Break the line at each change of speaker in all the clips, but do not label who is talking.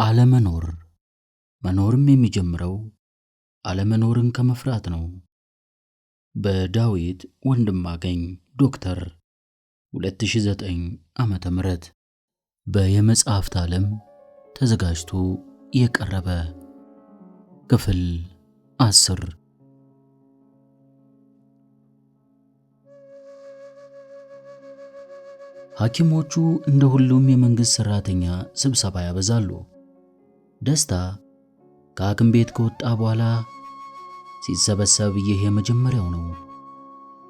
አለመኖር መኖርም የሚጀምረው አለመኖርን ከመፍራት ነው። በዳዊት ወንድማገኝ ዶክተር 2009 ዓመተ ምህረት በየመጽሐፍት ዓለም ተዘጋጅቶ የቀረበ ክፍል 10። ሐኪሞቹ እንደ ሁሉም የመንግስት ሰራተኛ ስብሰባ ያበዛሉ። ደስታ ከሐኪም ቤት ከወጣ በኋላ ሲሰበሰብ ይህ የመጀመሪያው ነው።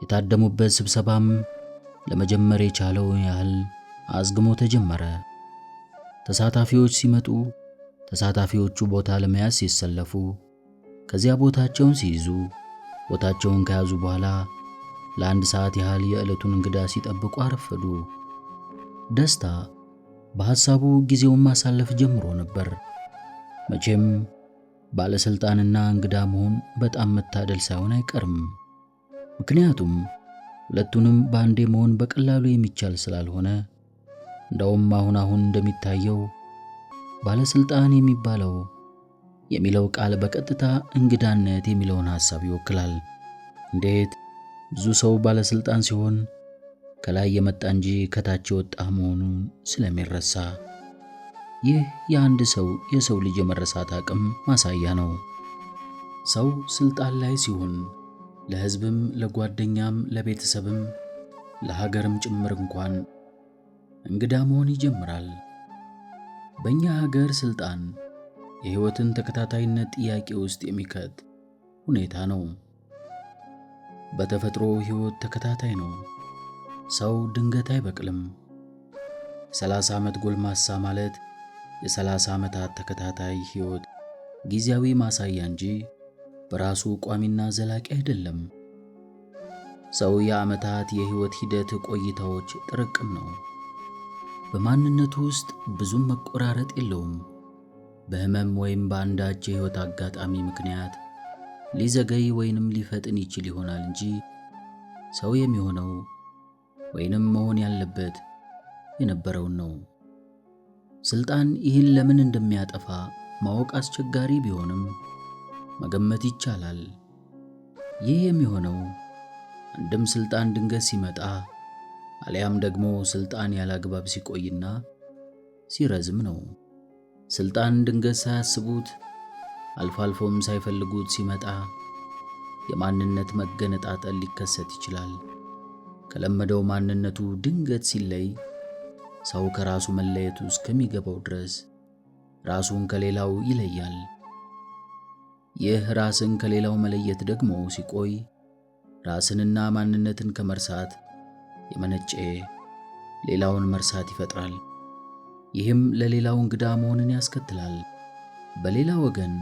የታደሙበት ስብሰባም ለመጀመር የቻለው ያህል አዝግሞ ተጀመረ። ተሳታፊዎች ሲመጡ ተሳታፊዎቹ ቦታ ለመያዝ ሲሰለፉ፣ ከዚያ ቦታቸውን ሲይዙ፣ ቦታቸውን ከያዙ በኋላ ለአንድ ሰዓት ያህል የዕለቱን እንግዳ ሲጠብቁ አረፈዱ። ደስታ በሐሳቡ ጊዜውን ማሳለፍ ጀምሮ ነበር። መቼም ባለስልጣንና እንግዳ መሆን በጣም መታደል ሳይሆን አይቀርም። ምክንያቱም ሁለቱንም በአንዴ መሆን በቀላሉ የሚቻል ስላልሆነ፣ እንደውም አሁን አሁን እንደሚታየው ባለስልጣን የሚባለው የሚለው ቃል በቀጥታ እንግዳነት የሚለውን ሐሳብ ይወክላል። እንዴት ብዙ ሰው ባለስልጣን ሲሆን ከላይ የመጣ እንጂ ከታች የወጣ መሆኑን ስለሚረሳ፣ ይህ የአንድ ሰው የሰው ልጅ የመረሳት አቅም ማሳያ ነው። ሰው ስልጣን ላይ ሲሆን ለሕዝብም፣ ለጓደኛም፣ ለቤተሰብም፣ ለሀገርም ጭምር እንኳን እንግዳ መሆን ይጀምራል። በእኛ ሀገር ስልጣን የሕይወትን ተከታታይነት ጥያቄ ውስጥ የሚከት ሁኔታ ነው። በተፈጥሮ ሕይወት ተከታታይ ነው። ሰው ድንገት አይበቅልም። 30 ዓመት ጎልማሳ ማለት የ30 ዓመታት ተከታታይ ሕይወት ጊዜያዊ ማሳያ እንጂ በራሱ ቋሚና ዘላቂ አይደለም። ሰው የዓመታት የሕይወት ሂደት ቆይታዎች ጥርቅም ነው። በማንነቱ ውስጥ ብዙም መቆራረጥ የለውም። በሕመም ወይም በአንዳች የሕይወት አጋጣሚ ምክንያት ሊዘገይ ወይንም ሊፈጥን ይችል ይሆናል እንጂ ሰው የሚሆነው ወይንም መሆን ያለበት የነበረውን ነው። ስልጣን ይህን ለምን እንደሚያጠፋ ማወቅ አስቸጋሪ ቢሆንም መገመት ይቻላል። ይህ የሚሆነው አንድም ስልጣን ድንገት ሲመጣ አሊያም ደግሞ ስልጣን ያላግባብ ሲቆይና ሲረዝም ነው። ስልጣን ድንገት ሳያስቡት አልፎ አልፎም ሳይፈልጉት ሲመጣ የማንነት መገነጣጠል ሊከሰት ይችላል። ከለመደው ማንነቱ ድንገት ሲለይ ሰው ከራሱ መለየቱ እስከሚገባው ድረስ ራሱን ከሌላው ይለያል። ይህ ራስን ከሌላው መለየት ደግሞ ሲቆይ ራስንና ማንነትን ከመርሳት የመነጨ ሌላውን መርሳት ይፈጥራል። ይህም ለሌላው እንግዳ መሆንን ያስከትላል። በሌላ ወገን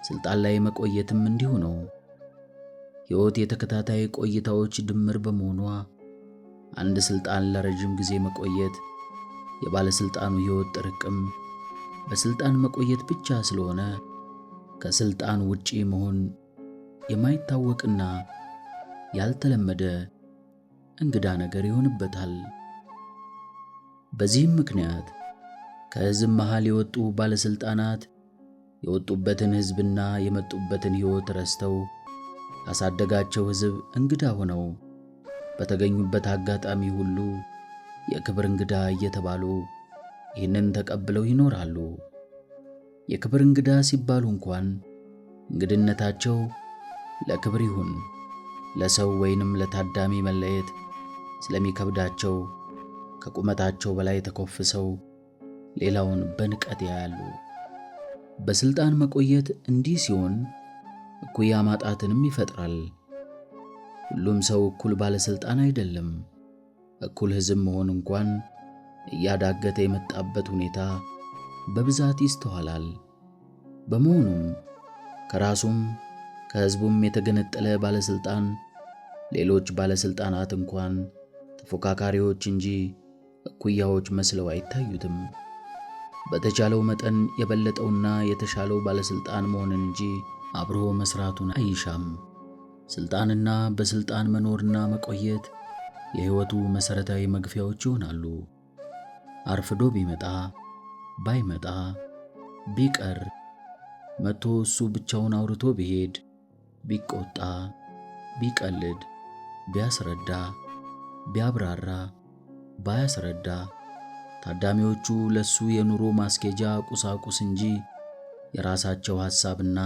ስልጣን ላይ መቆየትም እንዲሁ ነው። ሕይወት የተከታታይ ቆይታዎች ድምር በመሆኗ አንድ ስልጣን ለረጅም ጊዜ መቆየት የባለስልጣኑ ሕይወት ጥርቅም በስልጣን መቆየት ብቻ ስለሆነ ከስልጣን ውጪ መሆን የማይታወቅና ያልተለመደ እንግዳ ነገር ይሆንበታል። በዚህም ምክንያት ከሕዝብ መሃል የወጡ ባለስልጣናት የወጡበትን ሕዝብና የመጡበትን ሕይወት ረስተው ያሳደጋቸው ሕዝብ እንግዳ ሆነው በተገኙበት አጋጣሚ ሁሉ የክብር እንግዳ እየተባሉ ይህንን ተቀብለው ይኖራሉ። የክብር እንግዳ ሲባሉ እንኳን እንግድነታቸው ለክብር ይሁን ለሰው ወይንም ለታዳሚ መለየት ስለሚከብዳቸው ከቁመታቸው በላይ ተኮፍሰው ሌላውን በንቀት ያያሉ። በስልጣን መቆየት እንዲህ ሲሆን እኩያ ማጣትንም ይፈጥራል። ሁሉም ሰው እኩል ባለስልጣን አይደለም። እኩል ሕዝብ መሆን እንኳን እያዳገተ የመጣበት ሁኔታ በብዛት ይስተዋላል። በመሆኑም ከራሱም ከሕዝቡም የተገነጠለ ባለስልጣን ሌሎች ባለስልጣናት እንኳን ተፎካካሪዎች እንጂ እኩያዎች መስለው አይታዩትም። በተቻለው መጠን የበለጠውና የተሻለው ባለስልጣን መሆንን እንጂ አብሮ መስራቱን አይሻም። ስልጣንና በስልጣን መኖርና መቆየት የሕይወቱ መሠረታዊ መግፊያዎች ይሆናሉ። አርፍዶ ቢመጣ ባይመጣ ቢቀር፣ መጥቶ እሱ ብቻውን አውርቶ ቢሄድ፣ ቢቆጣ፣ ቢቀልድ፣ ቢያስረዳ፣ ቢያብራራ፣ ባያስረዳ ታዳሚዎቹ ለሱ የኑሮ ማስኬጃ ቁሳቁስ እንጂ የራሳቸው ሐሳብና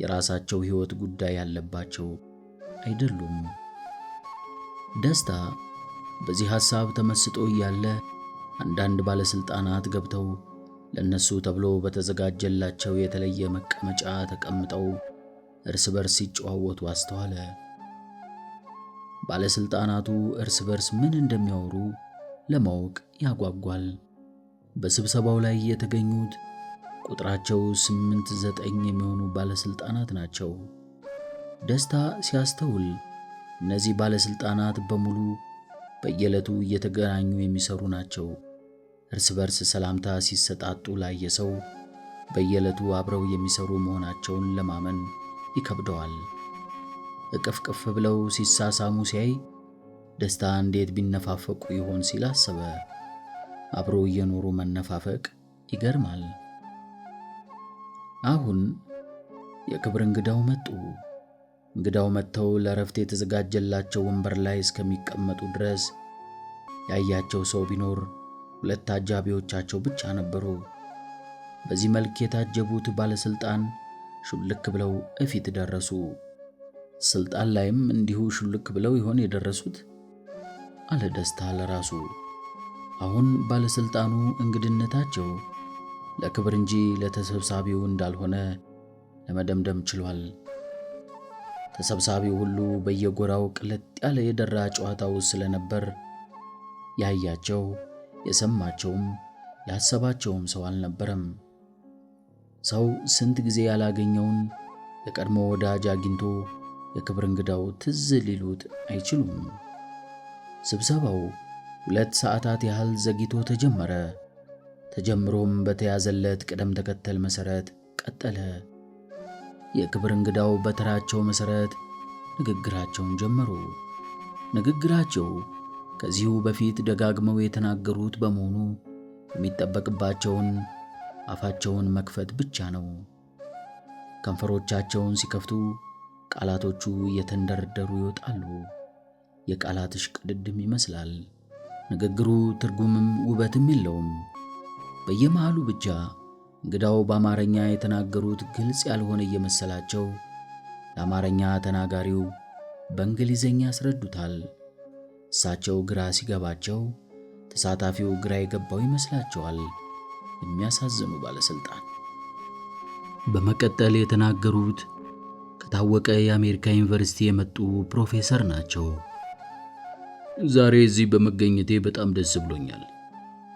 የራሳቸው ሕይወት ጉዳይ ያለባቸው አይደሉም። ደስታ በዚህ ሐሳብ ተመስጦ እያለ አንዳንድ ባለስልጣናት ገብተው ለነሱ ተብሎ በተዘጋጀላቸው የተለየ መቀመጫ ተቀምጠው እርስ በርስ ሲጨዋወቱ አስተዋለ። ባለስልጣናቱ እርስ በርስ ምን እንደሚያወሩ ለማወቅ ያጓጓል። በስብሰባው ላይ የተገኙት ቁጥራቸው 8 9 የሚሆኑ ባለስልጣናት ናቸው። ደስታ ሲያስተውል እነዚህ ባለስልጣናት በሙሉ በየዕለቱ እየተገናኙ የሚሰሩ ናቸው። እርስ በርስ ሰላምታ ሲሰጣጡ ላየ ሰው በየዕለቱ አብረው የሚሰሩ መሆናቸውን ለማመን ይከብደዋል። እቅፍቅፍ ብለው ሲሳሳሙ ሲያይ ደስታ እንዴት ቢነፋፈቁ ይሆን ሲል አሰበ። አብሮ እየኖሩ መነፋፈቅ ይገርማል። አሁን የክብር እንግዳው መጡ። እንግዳው መጥተው ለእረፍት የተዘጋጀላቸው ወንበር ላይ እስከሚቀመጡ ድረስ ያያቸው ሰው ቢኖር ሁለት ታጃቢዎቻቸው ብቻ ነበሩ። በዚህ መልክ የታጀቡት ባለስልጣን ሹልክ ብለው እፊት ደረሱ። ስልጣን ላይም እንዲሁ ሹልክ ብለው ይሆን የደረሱት? አለ ደስታ ለራሱ። አሁን ባለስልጣኑ እንግድነታቸው ለክብር እንጂ ለተሰብሳቢው እንዳልሆነ ለመደምደም ችሏል። ተሰብሳቢው ሁሉ በየጎራው ቅልጥ ያለ የደራ ጨዋታ ውስጥ ስለነበር ያያቸው የሰማቸውም ያሰባቸውም ሰው አልነበረም። ሰው ስንት ጊዜ ያላገኘውን የቀድሞ ወዳጅ አግኝቶ የክብር እንግዳው ትዝ ሊሉት አይችሉም። ስብሰባው 2 ሰዓታት ያህል ዘግይቶ ተጀመረ። ተጀምሮም በተያዘለት ቅደም ተከተል መሰረት ቀጠለ። የክብር እንግዳው በተራቸው መሰረት ንግግራቸውን ጀመሩ። ንግግራቸው ከዚሁ በፊት ደጋግመው የተናገሩት በመሆኑ የሚጠበቅባቸውን አፋቸውን መክፈት ብቻ ነው። ከንፈሮቻቸውን ሲከፍቱ ቃላቶቹ እየተንደረደሩ ይወጣሉ። የቃላት እሽቅድድም ይመስላል። ንግግሩ ትርጉምም ውበትም የለውም። በየመሃሉ ብቻ እንግዳው በአማርኛ የተናገሩት ግልጽ ያልሆነ እየመሰላቸው ለአማርኛ ተናጋሪው በእንግሊዘኛ ያስረዱታል። እሳቸው ግራ ሲገባቸው ተሳታፊው ግራ የገባው ይመስላቸዋል። የሚያሳዝኑ ባለስልጣን። በመቀጠል የተናገሩት ከታወቀ የአሜሪካ ዩኒቨርሲቲ የመጡ ፕሮፌሰር ናቸው። ዛሬ እዚህ በመገኘቴ በጣም ደስ ብሎኛል።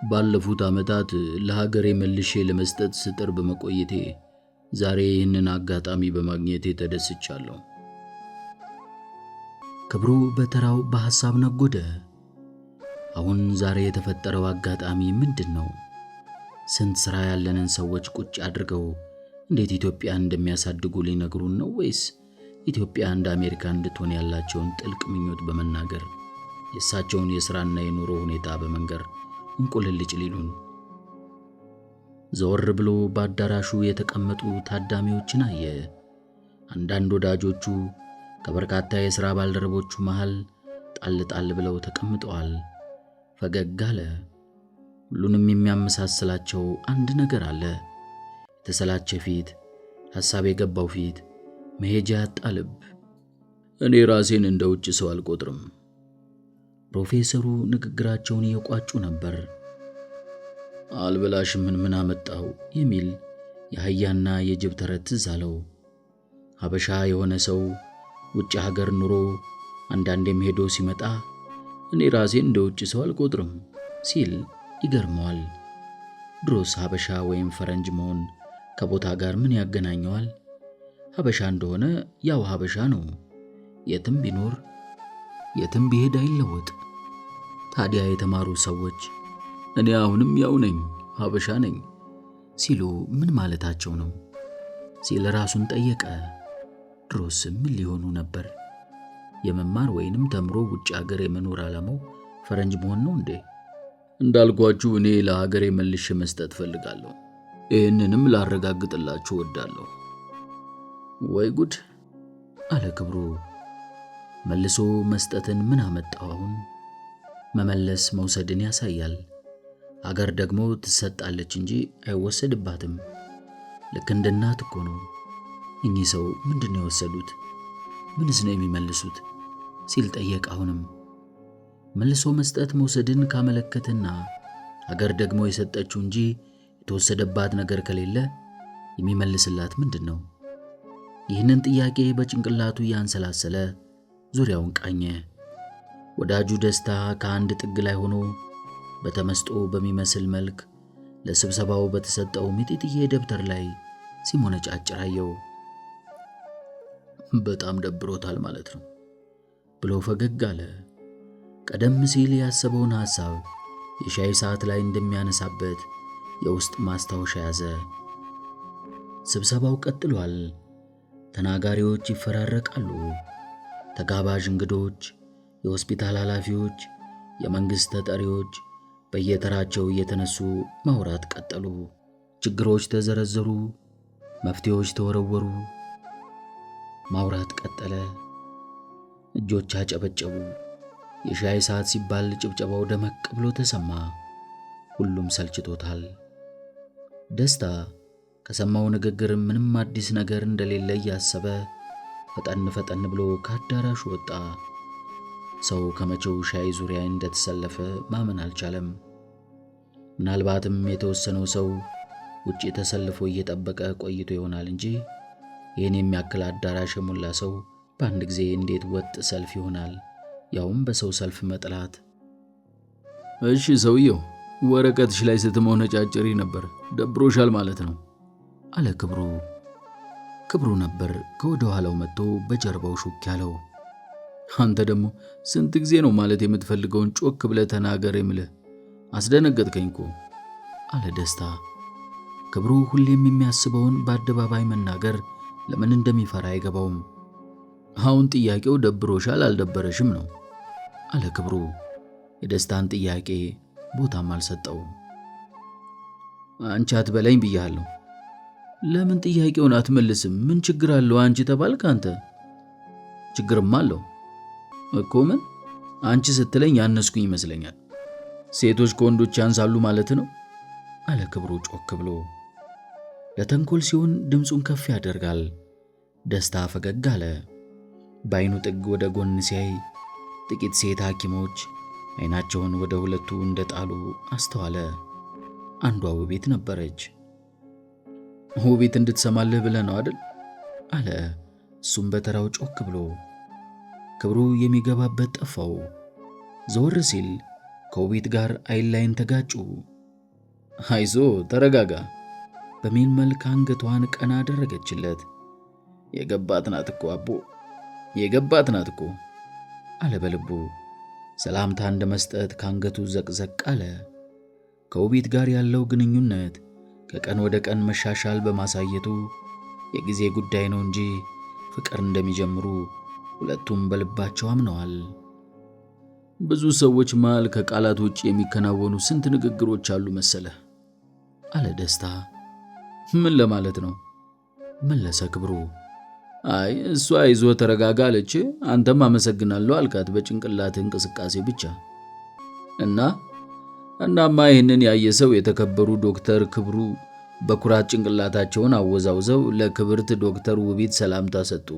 ባለፉት ዓመታት ለሀገሬ መልሼ ለመስጠት ስጥር በመቆየቴ ዛሬ ይህንን አጋጣሚ በማግኘቴ ተደስቻለሁ። ክብሩ በተራው በሐሳብ ነጎደ። አሁን ዛሬ የተፈጠረው አጋጣሚ ምንድነው? ስንት ስራ ያለንን ሰዎች ቁጭ አድርገው እንዴት ኢትዮጵያ እንደሚያሳድጉ ሊነግሩን ነው ወይስ ኢትዮጵያ እንደ አሜሪካ እንድትሆን ያላቸውን ጥልቅ ምኞት በመናገር የእሳቸውን የሥራና የኑሮ ሁኔታ በመንገር እንቁልልጭ ሊሉን? ዘወር ብሎ በአዳራሹ የተቀመጡ ታዳሚዎችን አየ። አንዳንድ ወዳጆቹ ከበርካታ የሥራ ባልደረቦቹ መሃል ጣል ጣል ብለው ተቀምጠዋል። ፈገግ አለ። ሁሉንም የሚያመሳስላቸው አንድ ነገር አለ። የተሰላቸ ፊት፣ ሐሳብ የገባው ፊት፣ መሄጃ ያጣ ልብ። እኔ ራሴን እንደ ውጭ ሰው አልቆጥርም። ፕሮፌሰሩ ንግግራቸውን እየቋጩ ነበር። አልበላሽም ምን ምን አመጣው የሚል የአህያና የጅብ ተረት ትዝ አለው። ሀበሻ የሆነ ሰው ውጭ ሀገር ኑሮ አንዳንዴም ሄዶ ሲመጣ እኔ ራሴን እንደ ውጭ ሰው አልቆጥርም ሲል ይገርመዋል። ድሮስ ሀበሻ ወይም ፈረንጅ መሆን ከቦታ ጋር ምን ያገናኘዋል? ሀበሻ እንደሆነ ያው ሀበሻ ነው። የትም ቢኖር የትም ቢሄድ አይለወጥ። ታዲያ የተማሩ ሰዎች እኔ አሁንም ያው ነኝ ሀበሻ ነኝ ሲሉ ምን ማለታቸው ነው ሲል ራሱን ጠየቀ። ድሮስ ምን ሊሆኑ ነበር? የመማር ወይንም ተምሮ ውጭ ሀገር የመኖር ዓላማው ፈረንጅ መሆን ነው እንዴ? እንዳልኳችሁ እኔ ለሀገሬ መልሼ መስጠት እፈልጋለሁ። ይህንንም ላረጋግጥላችሁ እወዳለሁ። ወይ ጉድ አለ ክብሩ። መልሶ መስጠትን ምን አመጣው አሁን? መመለስ መውሰድን ያሳያል። አገር ደግሞ ትሰጣለች እንጂ አይወሰድባትም። ልክ እንደ እናት እኮ ነው። እኚህ ሰው ምንድን ነው የወሰዱት? ምንስ ነው የሚመልሱት? ሲል ጠየቅ። አሁንም መልሶ መስጠት መውሰድን ካመለከተና አገር ደግሞ የሰጠችው እንጂ የተወሰደባት ነገር ከሌለ የሚመልስላት ምንድን ነው? ይህንን ጥያቄ በጭንቅላቱ እያንሰላሰለ ዙሪያውን ቃኘ። ወዳጁ ደስታ ከአንድ ጥግ ላይ ሆኖ በተመስጦ በሚመስል መልክ ለስብሰባው በተሰጠው ሚጢጥዬ ደብተር ላይ ሲሞነጫጭር አየው። በጣም ደብሮታል ማለት ነው ብሎ ፈገግ አለ። ቀደም ሲል ያሰበውን ሐሳብ የሻይ ሰዓት ላይ እንደሚያነሳበት የውስጥ ማስታወሻ ያዘ። ስብሰባው ቀጥሏል። ተናጋሪዎች ይፈራረቃሉ። ተጋባዥ እንግዶች፣ የሆስፒታል ኃላፊዎች፣ የመንግሥት ተጠሪዎች በየተራቸው እየተነሱ ማውራት ቀጠሉ። ችግሮች ተዘረዘሩ፣ መፍትሄዎች ተወረወሩ። ማውራት ቀጠለ። እጆች አጨበጨቡ። የሻይ ሰዓት ሲባል ጭብጨባው ደመቅ ብሎ ተሰማ። ሁሉም ሰልችቶታል። ደስታ ከሰማው ንግግር ምንም አዲስ ነገር እንደሌለ እያሰበ ፈጠን ፈጠን ብሎ ከአዳራሹ ወጣ። ሰው ከመቼው ሻይ ዙሪያ እንደተሰለፈ ማመን አልቻለም። ምናልባትም የተወሰነው ሰው ውጪ ተሰልፎ እየጠበቀ ቆይቶ ይሆናል እንጂ ይህን የሚያክል አዳራሽ የሞላ ሰው በአንድ ጊዜ እንዴት ወጥ ሰልፍ ይሆናል? ያውም በሰው ሰልፍ መጥላት። እሺ ሰውየው፣ ወረቀትሽ ላይ ስትሞነጫጭሪ ነበር፣ ደብሮሻል ማለት ነው አለ ክብሩ። ክብሩ ነበር ከወደ ኋላው መጥቶ በጀርባው ሹክ ያለው። አንተ ደግሞ ስንት ጊዜ ነው ማለት የምትፈልገውን ጮክ ብለህ ተናገር የምልህ? አስደነገጥከኝ እኮ አለ ደስታ። ክብሩ ሁሌም የሚያስበውን በአደባባይ መናገር ለምን እንደሚፈራ አይገባውም። አሁን ጥያቄው ደብሮሻል አልደበረሽም ነው አለ ክብሩ። የደስታን ጥያቄ ቦታም አልሰጠውም። አንቺ አትበለኝ ብያለሁ። ለምን ጥያቄውን አትመልስም? ምን ችግር አለው? አንቺ ተባልክ አንተ። ችግርም አለው እኮ። ምን አንቺ ስትለኝ ያነስኩኝ ይመስለኛል። ሴቶች ከወንዶች ያንሳሉ ማለት ነው አለ ክብሩ ጮክ ብሎ። ለተንኮል ሲሆን ድምፁን ከፍ ያደርጋል። ደስታ ፈገግ አለ። በአይኑ ጥግ ወደ ጎን ሲያይ ጥቂት ሴት ሐኪሞች አይናቸውን ወደ ሁለቱ እንደጣሉ አስተዋለ። አንዷ ውቢት ነበረች። ውቢት እንድትሰማልህ ብለህ ነው አይደል? አለ እሱም በተራው ጮክ ብሎ። ክብሩ የሚገባበት ጠፋው። ዘወር ሲል ከውቢት ጋር አይን ላይን ተጋጩ። አይዞ ተረጋጋ በሚል መልክ አንገቷን ቀና አደረገችለት። የገባት ናት እኮ አቦ፣ የገባት ናት እኮ አለ በልቡ። ሰላምታ እንደ መስጠት ከአንገቱ ዘቅዘቅ አለ። ከውቢት ጋር ያለው ግንኙነት ከቀን ወደ ቀን መሻሻል በማሳየቱ የጊዜ ጉዳይ ነው እንጂ ፍቅር እንደሚጀምሩ ሁለቱም በልባቸው አምነዋል። ብዙ ሰዎች መሃል ከቃላት ውጭ የሚከናወኑ ስንት ንግግሮች አሉ መሰለህ አለ ደስታ። ምን ለማለት ነው? መለሰ ክብሩ። አይ እሷ አይዞ ተረጋጋ አለች፣ አንተም አመሰግናለሁ አልካት በጭንቅላት እንቅስቃሴ ብቻ። እናማ ይህንን ያየ ሰው የተከበሩ ዶክተር ክብሩ በኩራት ጭንቅላታቸውን አወዛውዘው ለክብርት ዶክተር ውቢት ሰላምታ ሰጡ።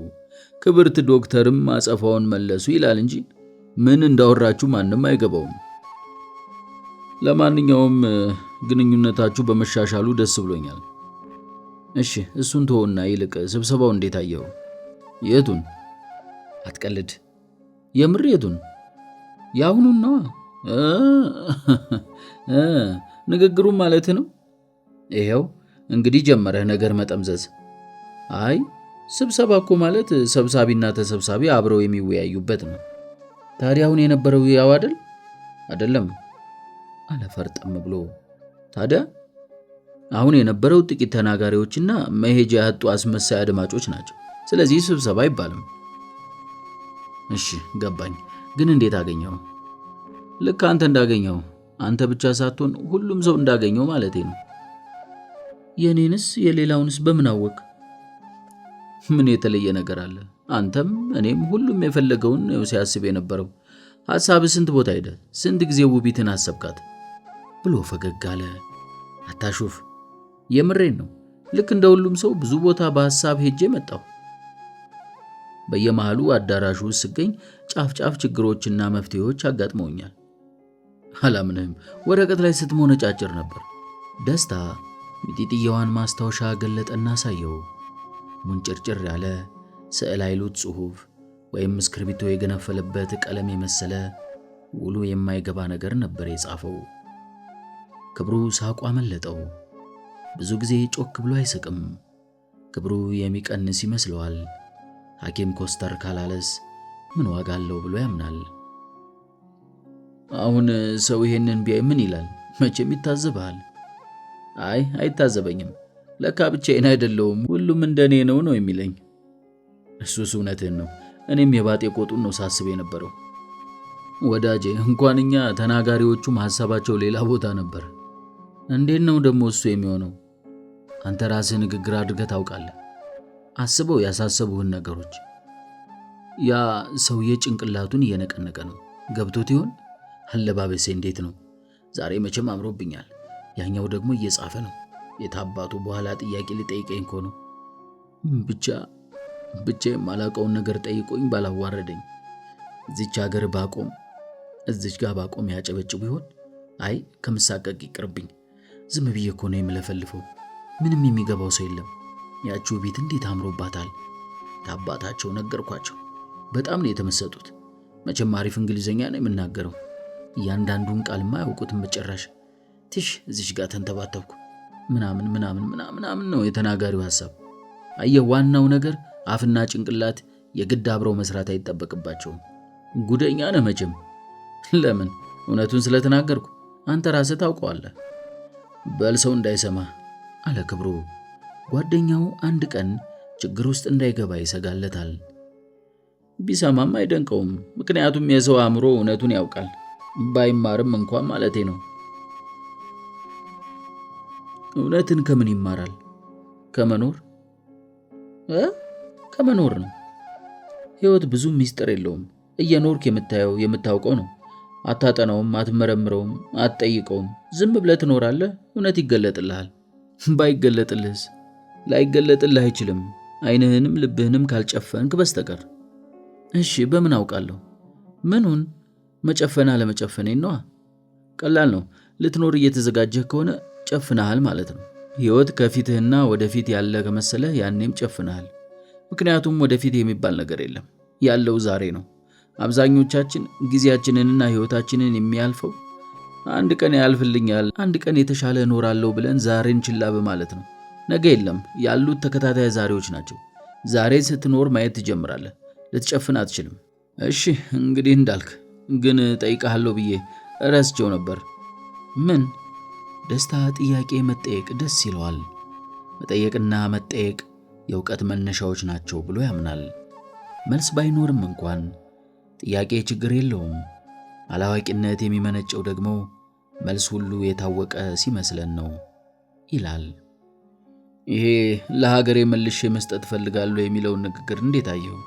ክብርት ዶክተርም አጸፋውን መለሱ ይላል እንጂ ምን እንዳወራችሁ ማንም አይገባውም። ለማንኛውም ግንኙነታችሁ በመሻሻሉ ደስ ብሎኛል። እሺ እሱን ተወውና ይልቅ ስብሰባው እንዴት አየኸው? የቱን? አትቀልድ። የምር የቱን? የአሁኑን ነዋ። ንግግሩን ማለት ነው። ይኸው እንግዲህ ጀመረህ ነገር መጠምዘዝ። አይ ስብሰባ እኮ ማለት ሰብሳቢና ተሰብሳቢ አብረው የሚወያዩበት ነው። ታዲያ አሁን የነበረው ያው አይደል? አይደለም አለ ፈርጠም ብሎ። ታዲያ አሁን የነበረው ጥቂት ተናጋሪዎችና መሄጃ ያጡ አስመሳይ አድማጮች ናቸው። ስለዚህ ስብሰባ አይባልም። እሺ ገባኝ። ግን እንዴት አገኘው? ልክ አንተ እንዳገኘው፣ አንተ ብቻ ሳትሆን ሁሉም ሰው እንዳገኘው ማለቴ ነው። የኔንስ የሌላውንስ በምን አወቅ? ምን የተለየ ነገር አለ? አንተም እኔም ሁሉም የፈለገውን ነው ሲያስብ የነበረው። ሐሳብ ስንት ቦታ ሄደ? ስንት ጊዜ ውቢትን አሰብካት? ብሎ ፈገግ አለ። አታሹፍ፣ የምሬን ነው። ልክ እንደ ሁሉም ሰው ብዙ ቦታ በሐሳብ ሄጄ መጣሁ። በየመሃሉ አዳራሹ ውስጥ ስገኝ ጫፍ ጫፍ ችግሮችና መፍትሄዎች አጋጥመውኛል። አላምንህም፣ ወረቀት ላይ ስትሞነጫጭር ነበር። ደስታ ሚጢጥየዋን ማስታወሻ ገለጠና አሳየው። ሙንጭርጭር ያለ ስዕል አይሉት ጽሑፍ ወይም እስክርቢቶ የገነፈለበት ቀለም የመሰለ ውሉ የማይገባ ነገር ነበር የጻፈው። ክብሩ ሳቁ አመለጠው። ብዙ ጊዜ ጮክ ብሎ አይስቅም። ክብሩ የሚቀንስ ይመስለዋል። ሐኪም ኮስተር ካላለስ ምን ዋጋ አለው ብሎ ያምናል። አሁን ሰው ይሄንን ቢያይ ምን ይላል? መቼም ይታዘብሃል። አይ አይታዘበኝም፣ ለካ ብቻዬን አይደለሁም፣ ሁሉም እንደኔ ነው ነው የሚለኝ። እሱስ እውነትህን ነው። እኔም የባጤ ቆጡን ነው ሳስብ የነበረው። ወዳጄ እንኳን እኛ ተናጋሪዎቹም ሐሳባቸው ሌላ ቦታ ነበር። እንዴት ነው ደግሞ እሱ የሚሆነው? አንተ ራስህ ንግግር አድርገህ ታውቃለህ። አስበው ያሳሰቡህን ነገሮች። ያ ሰውዬ ጭንቅላቱን እየነቀነቀ ነው። ገብቶት ይሆን? አለባበሴ እንዴት ነው ዛሬ? መቼም አምሮብኛል። ያኛው ደግሞ እየጻፈ ነው። የታባቱ በኋላ ጥያቄ ሊጠይቀኝ እኮ ነው። ብቻ ብቻ የማላውቀውን ነገር ጠይቆኝ ባላዋረደኝ። እዚች ሀገር ባቆም፣ እዚች ጋር ባቆም ያጨበጭቡ ይሆን? አይ ከምሳቀቅ ይቅርብኝ። ዝም ብዬ እኮ ነው የምለፈልፈው። ምንም የሚገባው ሰው የለም። ያቺው ቤት እንዴት አምሮባታል። ታባታቸው ነገርኳቸው። በጣም ነው የተመሰጡት። መቼም አሪፍ እንግሊዘኛ ነው የምናገረው። እያንዳንዱን ቃልማ አያውቁትም በጭራሽ። ትሽ እዚች ጋር ተንተባተብኩ ምናምን ምናምን ምናምን ነው የተናጋሪው ሐሳብ። አየህ፣ ዋናው ነገር አፍና ጭንቅላት የግድ አብረው መስራት አይጠበቅባቸውም። ጉደኛ ነህ መቼም። ለምን? እውነቱን ስለተናገርኩ። አንተ ራስህ ታውቀዋለህ። በል ሰው እንዳይሰማ አለ ክብሩ። ጓደኛው አንድ ቀን ችግር ውስጥ እንዳይገባ ይሰጋለታል። ቢሰማም አይደንቀውም፣ ምክንያቱም የሰው አእምሮ እውነቱን ያውቃል፣ ባይማርም እንኳን ማለቴ ነው። እውነትን ከምን ይማራል? ከመኖር ከመኖር ነው። ሕይወት ብዙ ሚስጥር የለውም። እየኖርክ የምታየው የምታውቀው ነው። አታጠናውም፣ አትመረምረውም፣ አትጠይቀውም። ዝም ብለህ ትኖራለህ። እውነት ይገለጥልሃል። ባይገለጥልህስ? ላይገለጥልህ አይችልም፣ ዓይንህንም ልብህንም ካልጨፈንክ በስተቀር። እሺ በምን አውቃለሁ? ምኑን? መጨፈን አለመጨፈኔን ነዋ። ቀላል ነው። ልትኖር እየተዘጋጀህ ከሆነ ጨፍነሃል ማለት ነው። ሕይወት ከፊትህና ወደፊት ያለ ከመሰለህ ያኔም ጨፍነሃል። ምክንያቱም ወደፊት የሚባል ነገር የለም፣ ያለው ዛሬ ነው። አብዛኞቻችን ጊዜያችንንና ሕይወታችንን የሚያልፈው አንድ ቀን ያልፍልኛል፣ አንድ ቀን የተሻለ እኖራለሁ ብለን ዛሬን ችላ በማለት ነው። ነገ የለም፣ ያሉት ተከታታይ ዛሬዎች ናቸው። ዛሬ ስትኖር ማየት ትጀምራለህ። ልትጨፍን አትችልም። እሺ እንግዲህ እንዳልክ፣ ግን ጠይቀሃለሁ ብዬ እረስቸው ነበር። ምን? ደስታ ጥያቄ መጠየቅ ደስ ይለዋል። መጠየቅና መጠየቅ የእውቀት መነሻዎች ናቸው ብሎ ያምናል። መልስ ባይኖርም እንኳን ጥያቄ ችግር የለውም። አላዋቂነት የሚመነጨው ደግሞ መልስ ሁሉ የታወቀ ሲመስለን ነው ይላል። ይሄ ለሀገሬ መልሼ መስጠት እፈልጋለሁ የሚለውን ንግግር እንዴት አየው?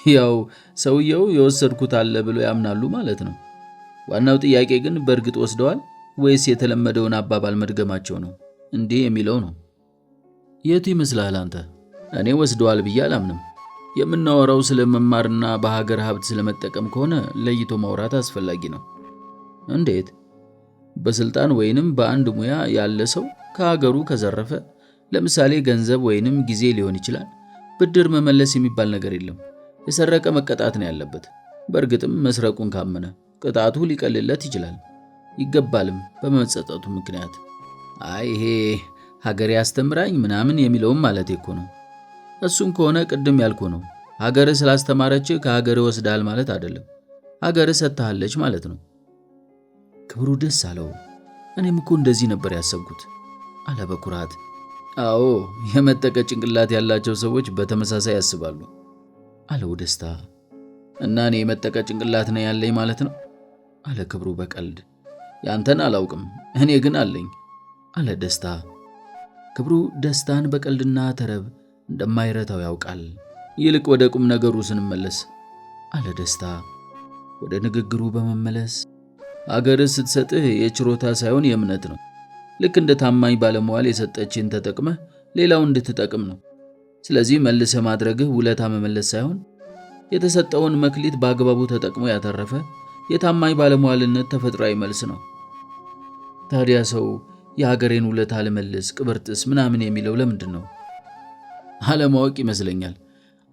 ያው ሰውየው የወሰድኩት አለ ብሎ ያምናሉ ማለት ነው። ዋናው ጥያቄ ግን በእርግጥ ወስደዋል ወይስ የተለመደውን አባባል መድገማቸው ነው? እንዲህ የሚለው ነው። የቱ ይመስልሃል አንተ? እኔ ወስደዋል ብዬ አላምንም። የምናወራው ስለ መማርና በሀገር ሀብት ስለመጠቀም ከሆነ ለይቶ ማውራት አስፈላጊ ነው። እንዴት? በስልጣን ወይንም በአንድ ሙያ ያለ ሰው ከሀገሩ ከዘረፈ፣ ለምሳሌ ገንዘብ ወይንም ጊዜ ሊሆን ይችላል፣ ብድር መመለስ የሚባል ነገር የለም። የሰረቀ መቀጣት ነው ያለበት። በእርግጥም መስረቁን ካመነ ቅጣቱ ሊቀልለት ይችላል፣ ይገባልም በመጸጸቱ ምክንያት። አይ ይሄ ሀገሬ አስተምራኝ ምናምን የሚለውም ማለት እኮ ነው። እሱም ከሆነ ቅድም ያልኩ ነው። ሀገር ስላስተማረች ከሀገር ወስዳል ማለት አይደለም። ሀገር ሰጥታለች ማለት ነው። ክብሩ ደስ አለው። እኔም እኮ እንደዚህ ነበር ያሰብኩት አለ በኩራት። አዎ የመጠቀ ጭንቅላት ያላቸው ሰዎች በተመሳሳይ ያስባሉ አለው ደስታ። እና እኔ የመጠቀ ጭንቅላት ነው ያለኝ ማለት ነው አለ ክብሩ በቀልድ። ያንተን አላውቅም፣ እኔ ግን አለኝ አለ ደስታ። ክብሩ ደስታን በቀልድና ተረብ እንደማይረታው ያውቃል። ይልቅ ወደ ቁም ነገሩ ስንመለስ አለ ደስታ ወደ ንግግሩ በመመለስ፣ አገር ስትሰጥህ የችሮታ ሳይሆን የእምነት ነው። ልክ እንደ ታማኝ ባለመዋል የሰጠችን ተጠቅመህ ሌላው እንድትጠቅም ነው። ስለዚህ መልሰህ ማድረግህ ውለታ መመለስ ሳይሆን የተሰጠውን መክሊት በአግባቡ ተጠቅሞ ያተረፈ የታማኝ ባለሟልነት ተፈጥሯዊ መልስ ነው። ታዲያ ሰው የሀገሬን ውለታ ልመልስ ቅብርጥስ ምናምን የሚለው ለምንድን ነው? አለማወቅ ይመስለኛል።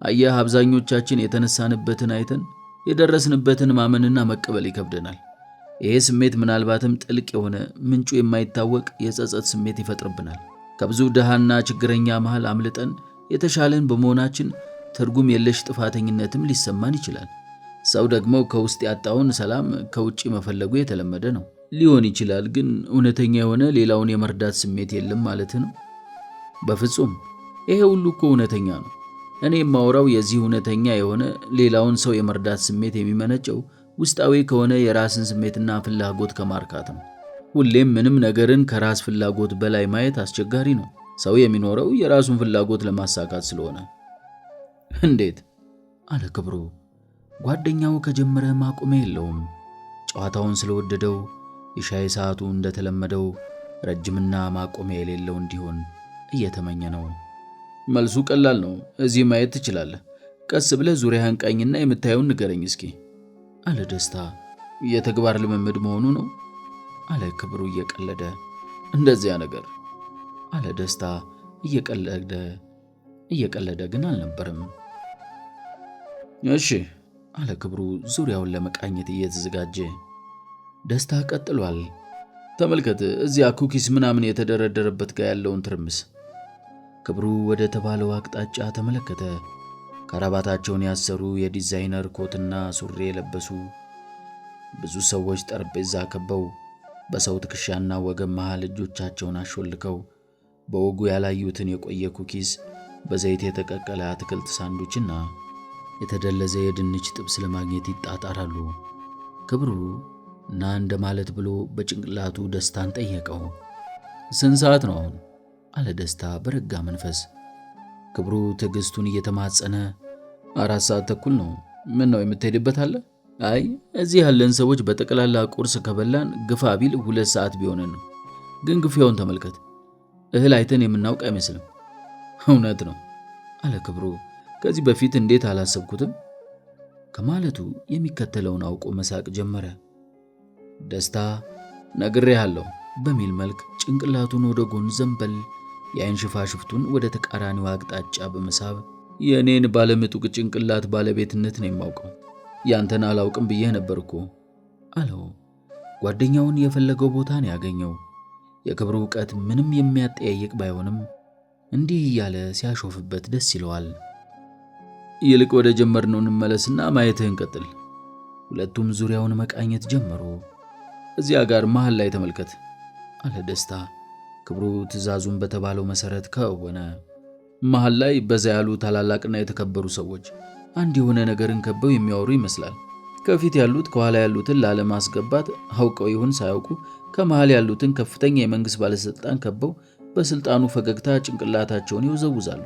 አየህ፣ አብዛኞቻችን የተነሳንበትን አይተን የደረስንበትን ማመንና መቀበል ይከብደናል። ይሄ ስሜት ምናልባትም ጥልቅ የሆነ ምንጩ የማይታወቅ የጸጸት ስሜት ይፈጥርብናል። ከብዙ ድሃና ችግረኛ መሃል አምልጠን የተሻለን በመሆናችን ትርጉም የለሽ ጥፋተኝነትም ሊሰማን ይችላል። ሰው ደግሞ ከውስጥ ያጣውን ሰላም ከውጪ መፈለጉ የተለመደ ነው ሊሆን ይችላል። ግን እውነተኛ የሆነ ሌላውን የመርዳት ስሜት የለም ማለት ነው? በፍጹም። ይሄ ሁሉ እኮ እውነተኛ ነው። እኔ የማወራው የዚህ እውነተኛ የሆነ ሌላውን ሰው የመርዳት ስሜት የሚመነጨው ውስጣዊ ከሆነ የራስን ስሜትና ፍላጎት ከማርካት ነው። ሁሌም ምንም ነገርን ከራስ ፍላጎት በላይ ማየት አስቸጋሪ ነው። ሰው የሚኖረው የራሱን ፍላጎት ለማሳካት ስለሆነ። እንዴት? አለ ክብሩ። ጓደኛው ከጀመረ ማቆሚያ የለውም። ጨዋታውን ስለወደደው የሻይ ሰዓቱ እንደተለመደው ረጅምና ማቆሚያ የሌለው እንዲሆን እየተመኘ ነው። መልሱ ቀላል ነው። እዚህ ማየት ትችላለህ። ቀስ ብለህ ዙሪያህን ቃኝና የምታየውን ንገረኝ እስኪ አለ ደስታ። የተግባር ልምምድ መሆኑ ነው አለ ክብሩ እየቀለደ። እንደዚያ ነገር አለ ደስታ እየቀለደ። እየቀለደ ግን አልነበረም። እሺ አለ ክብሩ ዙሪያውን ለመቃኘት እየተዘጋጀ። ደስታ ቀጥሏል። ተመልከት፣ እዚያ cookies ምናምን የተደረደረበት ጋር ያለውን ትርምስ። ክብሩ ወደ ተባለው አቅጣጫ ተመለከተ። ከረባታቸውን ያሰሩ የዲዛይነር ኮትና ሱሪ የለበሱ ብዙ ሰዎች ጠረጴዛ ከበው በሰው ትከሻና ወገብ መሃል እጆቻቸውን አሾልከው በወጉ ያላዩትን የቆየ cookies፣ በዘይት የተቀቀለ አትክልት ሳንዱችና የተደለዘ የድንች ጥብስ ለማግኘት ይጣጣራሉ። ክብሩ እና እንደማለት ብሎ በጭንቅላቱ ደስታን ጠየቀው። ስንት ሰዓት ነው አሁን? አለ ደስታ በረጋ መንፈስ። ክብሩ ትዕግስቱን እየተማጸነ 4:30 ነው። ምን ነው የምትሄድበት አለ? አይ፣ እዚህ ያለን ሰዎች በጠቅላላ ቁርስ ከበላን ግፋ ቢል 2 ሰዓት ቢሆነን ነው። ግን ግፊያውን ተመልከት፣ እህል አይተን የምናውቅ አይመስልም። እውነት ነው አለ ክብሩ። ከዚህ በፊት እንዴት አላሰብኩትም ከማለቱ የሚከተለውን አውቆ መሳቅ ጀመረ። ደስታ ነግሬሃለሁ በሚል መልክ ጭንቅላቱን ወደ ጎን ዘንበል፣ የአይን ሽፋሽፍቱን ወደ ተቃራኒው አቅጣጫ በመሳብ የእኔን ባለምጡቅ ጭንቅላት ባለቤትነት ነው የማውቀው፣ ያንተን አላውቅም ብዬህ ነበር እኮ አለው። ጓደኛውን የፈለገው ቦታ ነው ያገኘው። የክብሩ ዕውቀት ምንም የሚያጠያይቅ ባይሆንም እንዲህ እያለ ሲያሾፍበት ደስ ይለዋል። ይልቅ ወደ ጀመርነው እንመለስና ማየትህን ቀጥል። ሁለቱም ዙሪያውን መቃኘት ጀመሩ። እዚያ ጋር መሃል ላይ ተመልከት አለ ደስታ። ክብሩ ትዕዛዙን በተባለው መሰረት ከወነ። መሃል ላይ በዛ ያሉ ታላላቅና የተከበሩ ሰዎች አንድ የሆነ ነገርን ከበው የሚያወሩ ይመስላል። ከፊት ያሉት ከኋላ ያሉትን ላለማስገባት አውቀው ይሁን ሳያውቁ ከመሃል ያሉትን ከፍተኛ የመንግስት ባለስልጣን ከበው በስልጣኑ ፈገግታ ጭንቅላታቸውን ይወዘውዛሉ።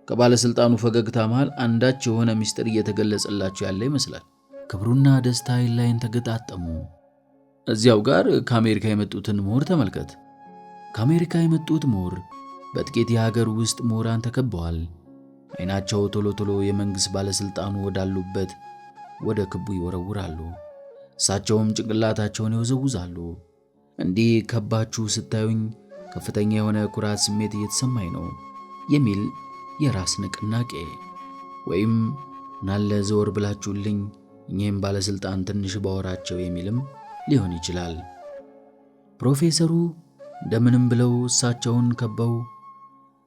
ከባለስልጣኑ ፈገግታ መሃል አንዳች የሆነ ምስጢር እየተገለጸላቸው ያለ ይመስላል። ክብሩና ደስታ ዓይን ላይን ተገጣጠሙ። እዚያው ጋር ከአሜሪካ የመጡትን ምሁር ተመልከት። ከአሜሪካ የመጡት ምሁር በጥቂት የሀገር ውስጥ ምሁራን ተከበዋል። ዓይናቸው ቶሎ ቶሎ የመንግስት ባለስልጣኑ ወዳሉበት ወደ ክቡ ይወረውራሉ። እሳቸውም ጭንቅላታቸውን ይወዘውዛሉ። እንዲህ ከባችሁ ስታዩኝ ከፍተኛ የሆነ ኩራት ስሜት እየተሰማኝ ነው የሚል የራስ ንቅናቄ ወይም ናለ ዘወር ብላችሁልኝ እኚህም ባለስልጣን ትንሽ ባወራቸው የሚልም ሊሆን ይችላል። ፕሮፌሰሩ እንደምንም ብለው እሳቸውን ከበው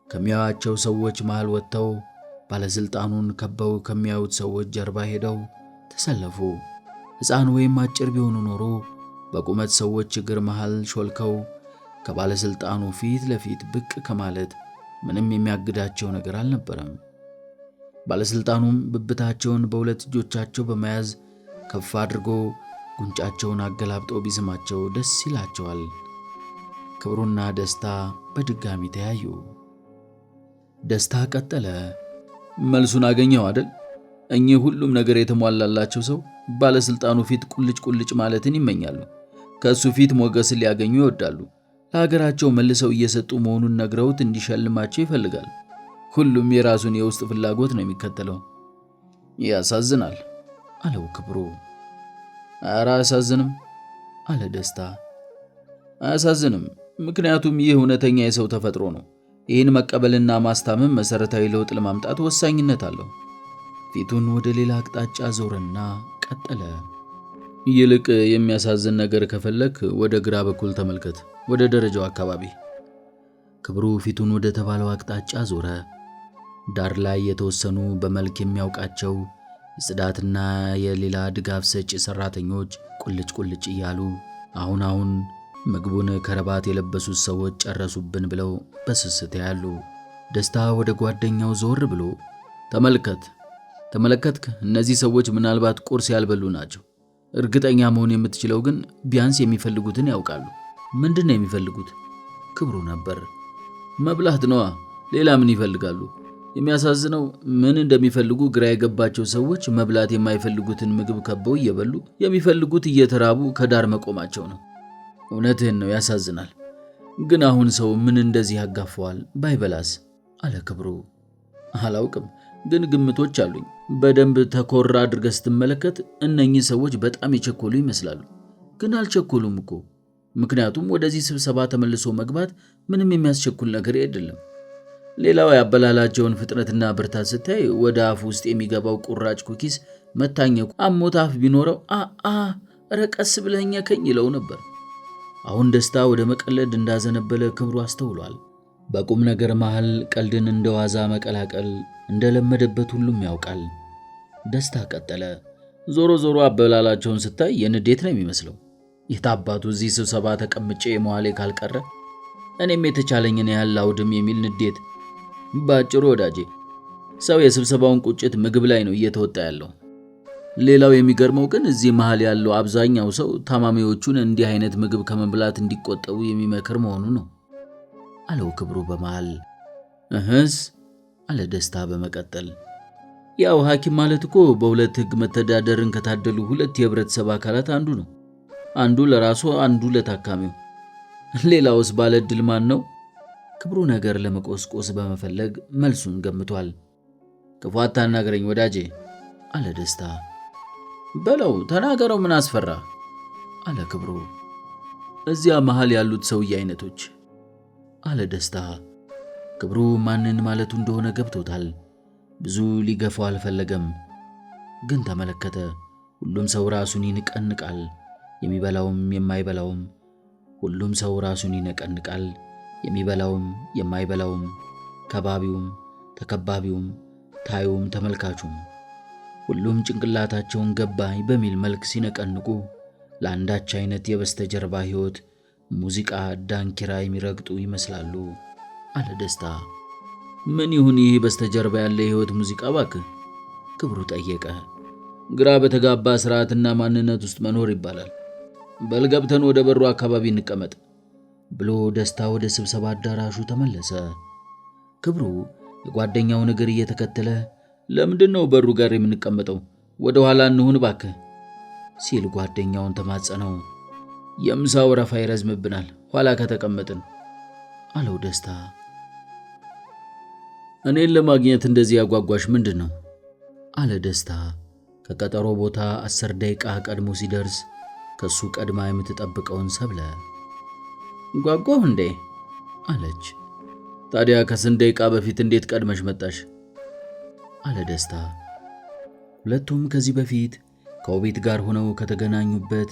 ከሚያዩአቸው ሰዎች መሃል ወጥተው ባለስልጣኑን ከበው ከሚያዩት ሰዎች ጀርባ ሄደው ተሰለፉ። ሕፃን ወይም አጭር ቢሆኑ ኖሮ በቁመት ሰዎች እግር መሃል ሾልከው ከባለስልጣኑ ፊት ለፊት ብቅ ከማለት ምንም የሚያግዳቸው ነገር አልነበረም። ባለስልጣኑም ብብታቸውን በሁለት እጆቻቸው በመያዝ ከፍ አድርጎ ጉንጫቸውን አገላብጦ ቢስማቸው ደስ ይላቸዋል። ክብሩና ደስታ በድጋሚ ተያዩ። ደስታ ቀጠለ። መልሱን አገኘው አይደል? እኚህ ሁሉም ነገር የተሟላላቸው ሰው ባለስልጣኑ ፊት ቁልጭ ቁልጭ ማለትን ይመኛሉ። ከሱ ፊት ሞገስን ሊያገኙ ይወዳሉ። ለሀገራቸው መልሰው እየሰጡ መሆኑን ነግረውት እንዲሸልማቸው ይፈልጋል። ሁሉም የራሱን የውስጥ ፍላጎት ነው የሚከተለው። ያሳዝናል አለው ክብሩ። ኧረ አያሳዝንም አለ ደስታ። አያሳዝንም፣ ምክንያቱም ይህ እውነተኛ የሰው ተፈጥሮ ነው። ይህን መቀበልና ማስታመም መሰረታዊ ለውጥ ለማምጣት ወሳኝነት አለው። ፊቱን ወደ ሌላ አቅጣጫ ዞረና ቀጠለ። ይልቅ የሚያሳዝን ነገር ከፈለክ ወደ ግራ በኩል ተመልከት፣ ወደ ደረጃው አካባቢ። ክብሩ ፊቱን ወደ ተባለው አቅጣጫ ዞረ። ዳር ላይ የተወሰኑ በመልክ የሚያውቃቸው የጽዳትና የሌላ ድጋፍ ሰጪ ሰራተኞች ቁልጭ ቁልጭ እያሉ አሁን አሁን ምግቡን ከረባት የለበሱት ሰዎች ጨረሱብን ብለው በስስት ያሉ። ደስታ ወደ ጓደኛው ዞር ብሎ ተመልከት፣ ተመለከትክ? እነዚህ ሰዎች ምናልባት ቁርስ ያልበሉ ናቸው። እርግጠኛ መሆን የምትችለው ግን ቢያንስ የሚፈልጉትን ያውቃሉ። ምንድን ነው የሚፈልጉት? ክብሩ ነበር። መብላት ነዋ። ሌላ ምን ይፈልጋሉ? የሚያሳዝነው ምን እንደሚፈልጉ ግራ የገባቸው ሰዎች መብላት የማይፈልጉትን ምግብ ከበው እየበሉ የሚፈልጉት እየተራቡ ከዳር መቆማቸው ነው። እውነትህን ነው፣ ያሳዝናል። ግን አሁን ሰው ምን እንደዚህ ያጋፈዋል? ባይበላስ? አለ ክብሩ። አላውቅም፣ ግን ግምቶች አሉኝ። በደንብ ተኮራ አድርገህ ስትመለከት እነኚህ ሰዎች በጣም የቸኮሉ ይመስላሉ። ግን አልቸኮሉም እኮ። ምክንያቱም ወደዚህ ስብሰባ ተመልሶ መግባት ምንም የሚያስቸኩል ነገር አይደለም። ሌላው ያበላላቸውን ፍጥነትና ብርታት ስታይ ወደ አፍ ውስጥ የሚገባው ቁራጭ ኩኪስ መታኘኩ አሞት አፍ ቢኖረው አ ረቀስ ብለኸኝ ከኝ ይለው ነበር። አሁን ደስታ ወደ መቀለድ እንዳዘነበለ ክብሩ አስተውሏል። በቁም ነገር መሃል ቀልድን እንደ ዋዛ መቀላቀል እንደለመደበት ሁሉም ያውቃል። ደስታ ቀጠለ። ዞሮ ዞሮ አበላላቸውን ስታይ የንዴት ነው የሚመስለው። የታባቱ እዚህ ስብሰባ ተቀምጬ የመዋሌ ካልቀረ እኔም የተቻለኝን ያህል ላውድም የሚል ንዴት። ባጭሩ ወዳጄ ሰው የስብሰባውን ቁጭት ምግብ ላይ ነው እየተወጣ ያለው። ሌላው የሚገርመው ግን እዚህ መሃል ያለው አብዛኛው ሰው ታማሚዎቹን እንዲህ አይነት ምግብ ከመብላት እንዲቆጠቡ የሚመክር መሆኑ ነው አለው ክብሩ በመሃል። እህስ አለ ደስታ በመቀጠል። ያው ሐኪም ማለት እኮ በሁለት ሕግ መተዳደርን ከታደሉ ሁለት የህብረተሰብ አካላት አንዱ ነው። አንዱ ለራሱ፣ አንዱ ለታካሚው። ሌላውስ ባለ ዕድል ማን ነው? ክብሩ ነገር ለመቆስቆስ በመፈለግ መልሱን ገምቷል። ክፉ አታናግረኝ ወዳጄ አለ ደስታ። በለው ተናገረው፣ ምን አስፈራ አለ ክብሩ። እዚያ መሃል ያሉት ሰውዬ አይነቶች አለ ደስታ። ክብሩ ማንን ማለቱ እንደሆነ ገብቶታል። ብዙ ሊገፋው አልፈለገም። ግን ተመለከተ። ሁሉም ሰው ራሱን ይንቀንቃል። የሚበላውም የማይበላውም። ሁሉም ሰው ራሱን ይነቀንቃል። የሚበላውም የማይበላውም፣ ከባቢውም ተከባቢውም፣ ታዩም ተመልካቹም። ሁሉም ጭንቅላታቸውን ገባኝ በሚል መልክ ሲነቀንቁ ለአንዳች አይነት የበስተጀርባ ሕይወት ሙዚቃ ዳንኪራ የሚረግጡ ይመስላሉ አለ ደስታ። ምን ይሁን ይህ በስተጀርባ ያለ የሕይወት ሙዚቃ እባክህ? ክብሩ ጠየቀ። ግራ በተጋባ ስርዓትና ማንነት ውስጥ መኖር ይባላል። በል ገብተን ወደ በሩ አካባቢ እንቀመጥ ብሎ ደስታ ወደ ስብሰባ አዳራሹ ተመለሰ። ክብሩ የጓደኛውን እግር እየተከተለ ለምንድን ነው በሩ ጋር የምንቀመጠው? ወደ ኋላ እንሁን እባክህ ሲል ጓደኛውን ተማጸነው። የምሳው ወረፋ ይረዝምብናል ኋላ ከተቀመጥን አለው ደስታ። እኔን ለማግኘት እንደዚህ ያጓጓሽ ምንድን ነው? አለ ደስታ። ከቀጠሮ ቦታ 10 ደቂቃ ቀድሞ ሲደርስ ከሱ ቀድማ የምትጠብቀውን ሰብለ ጓጓሁ እንዴ አለች። ታዲያ ከስንት ደቂቃ በፊት እንዴት ቀድመሽ መጣሽ? አለ ደስታ። ሁለቱም ከዚህ በፊት ከውቢት ጋር ሆነው ከተገናኙበት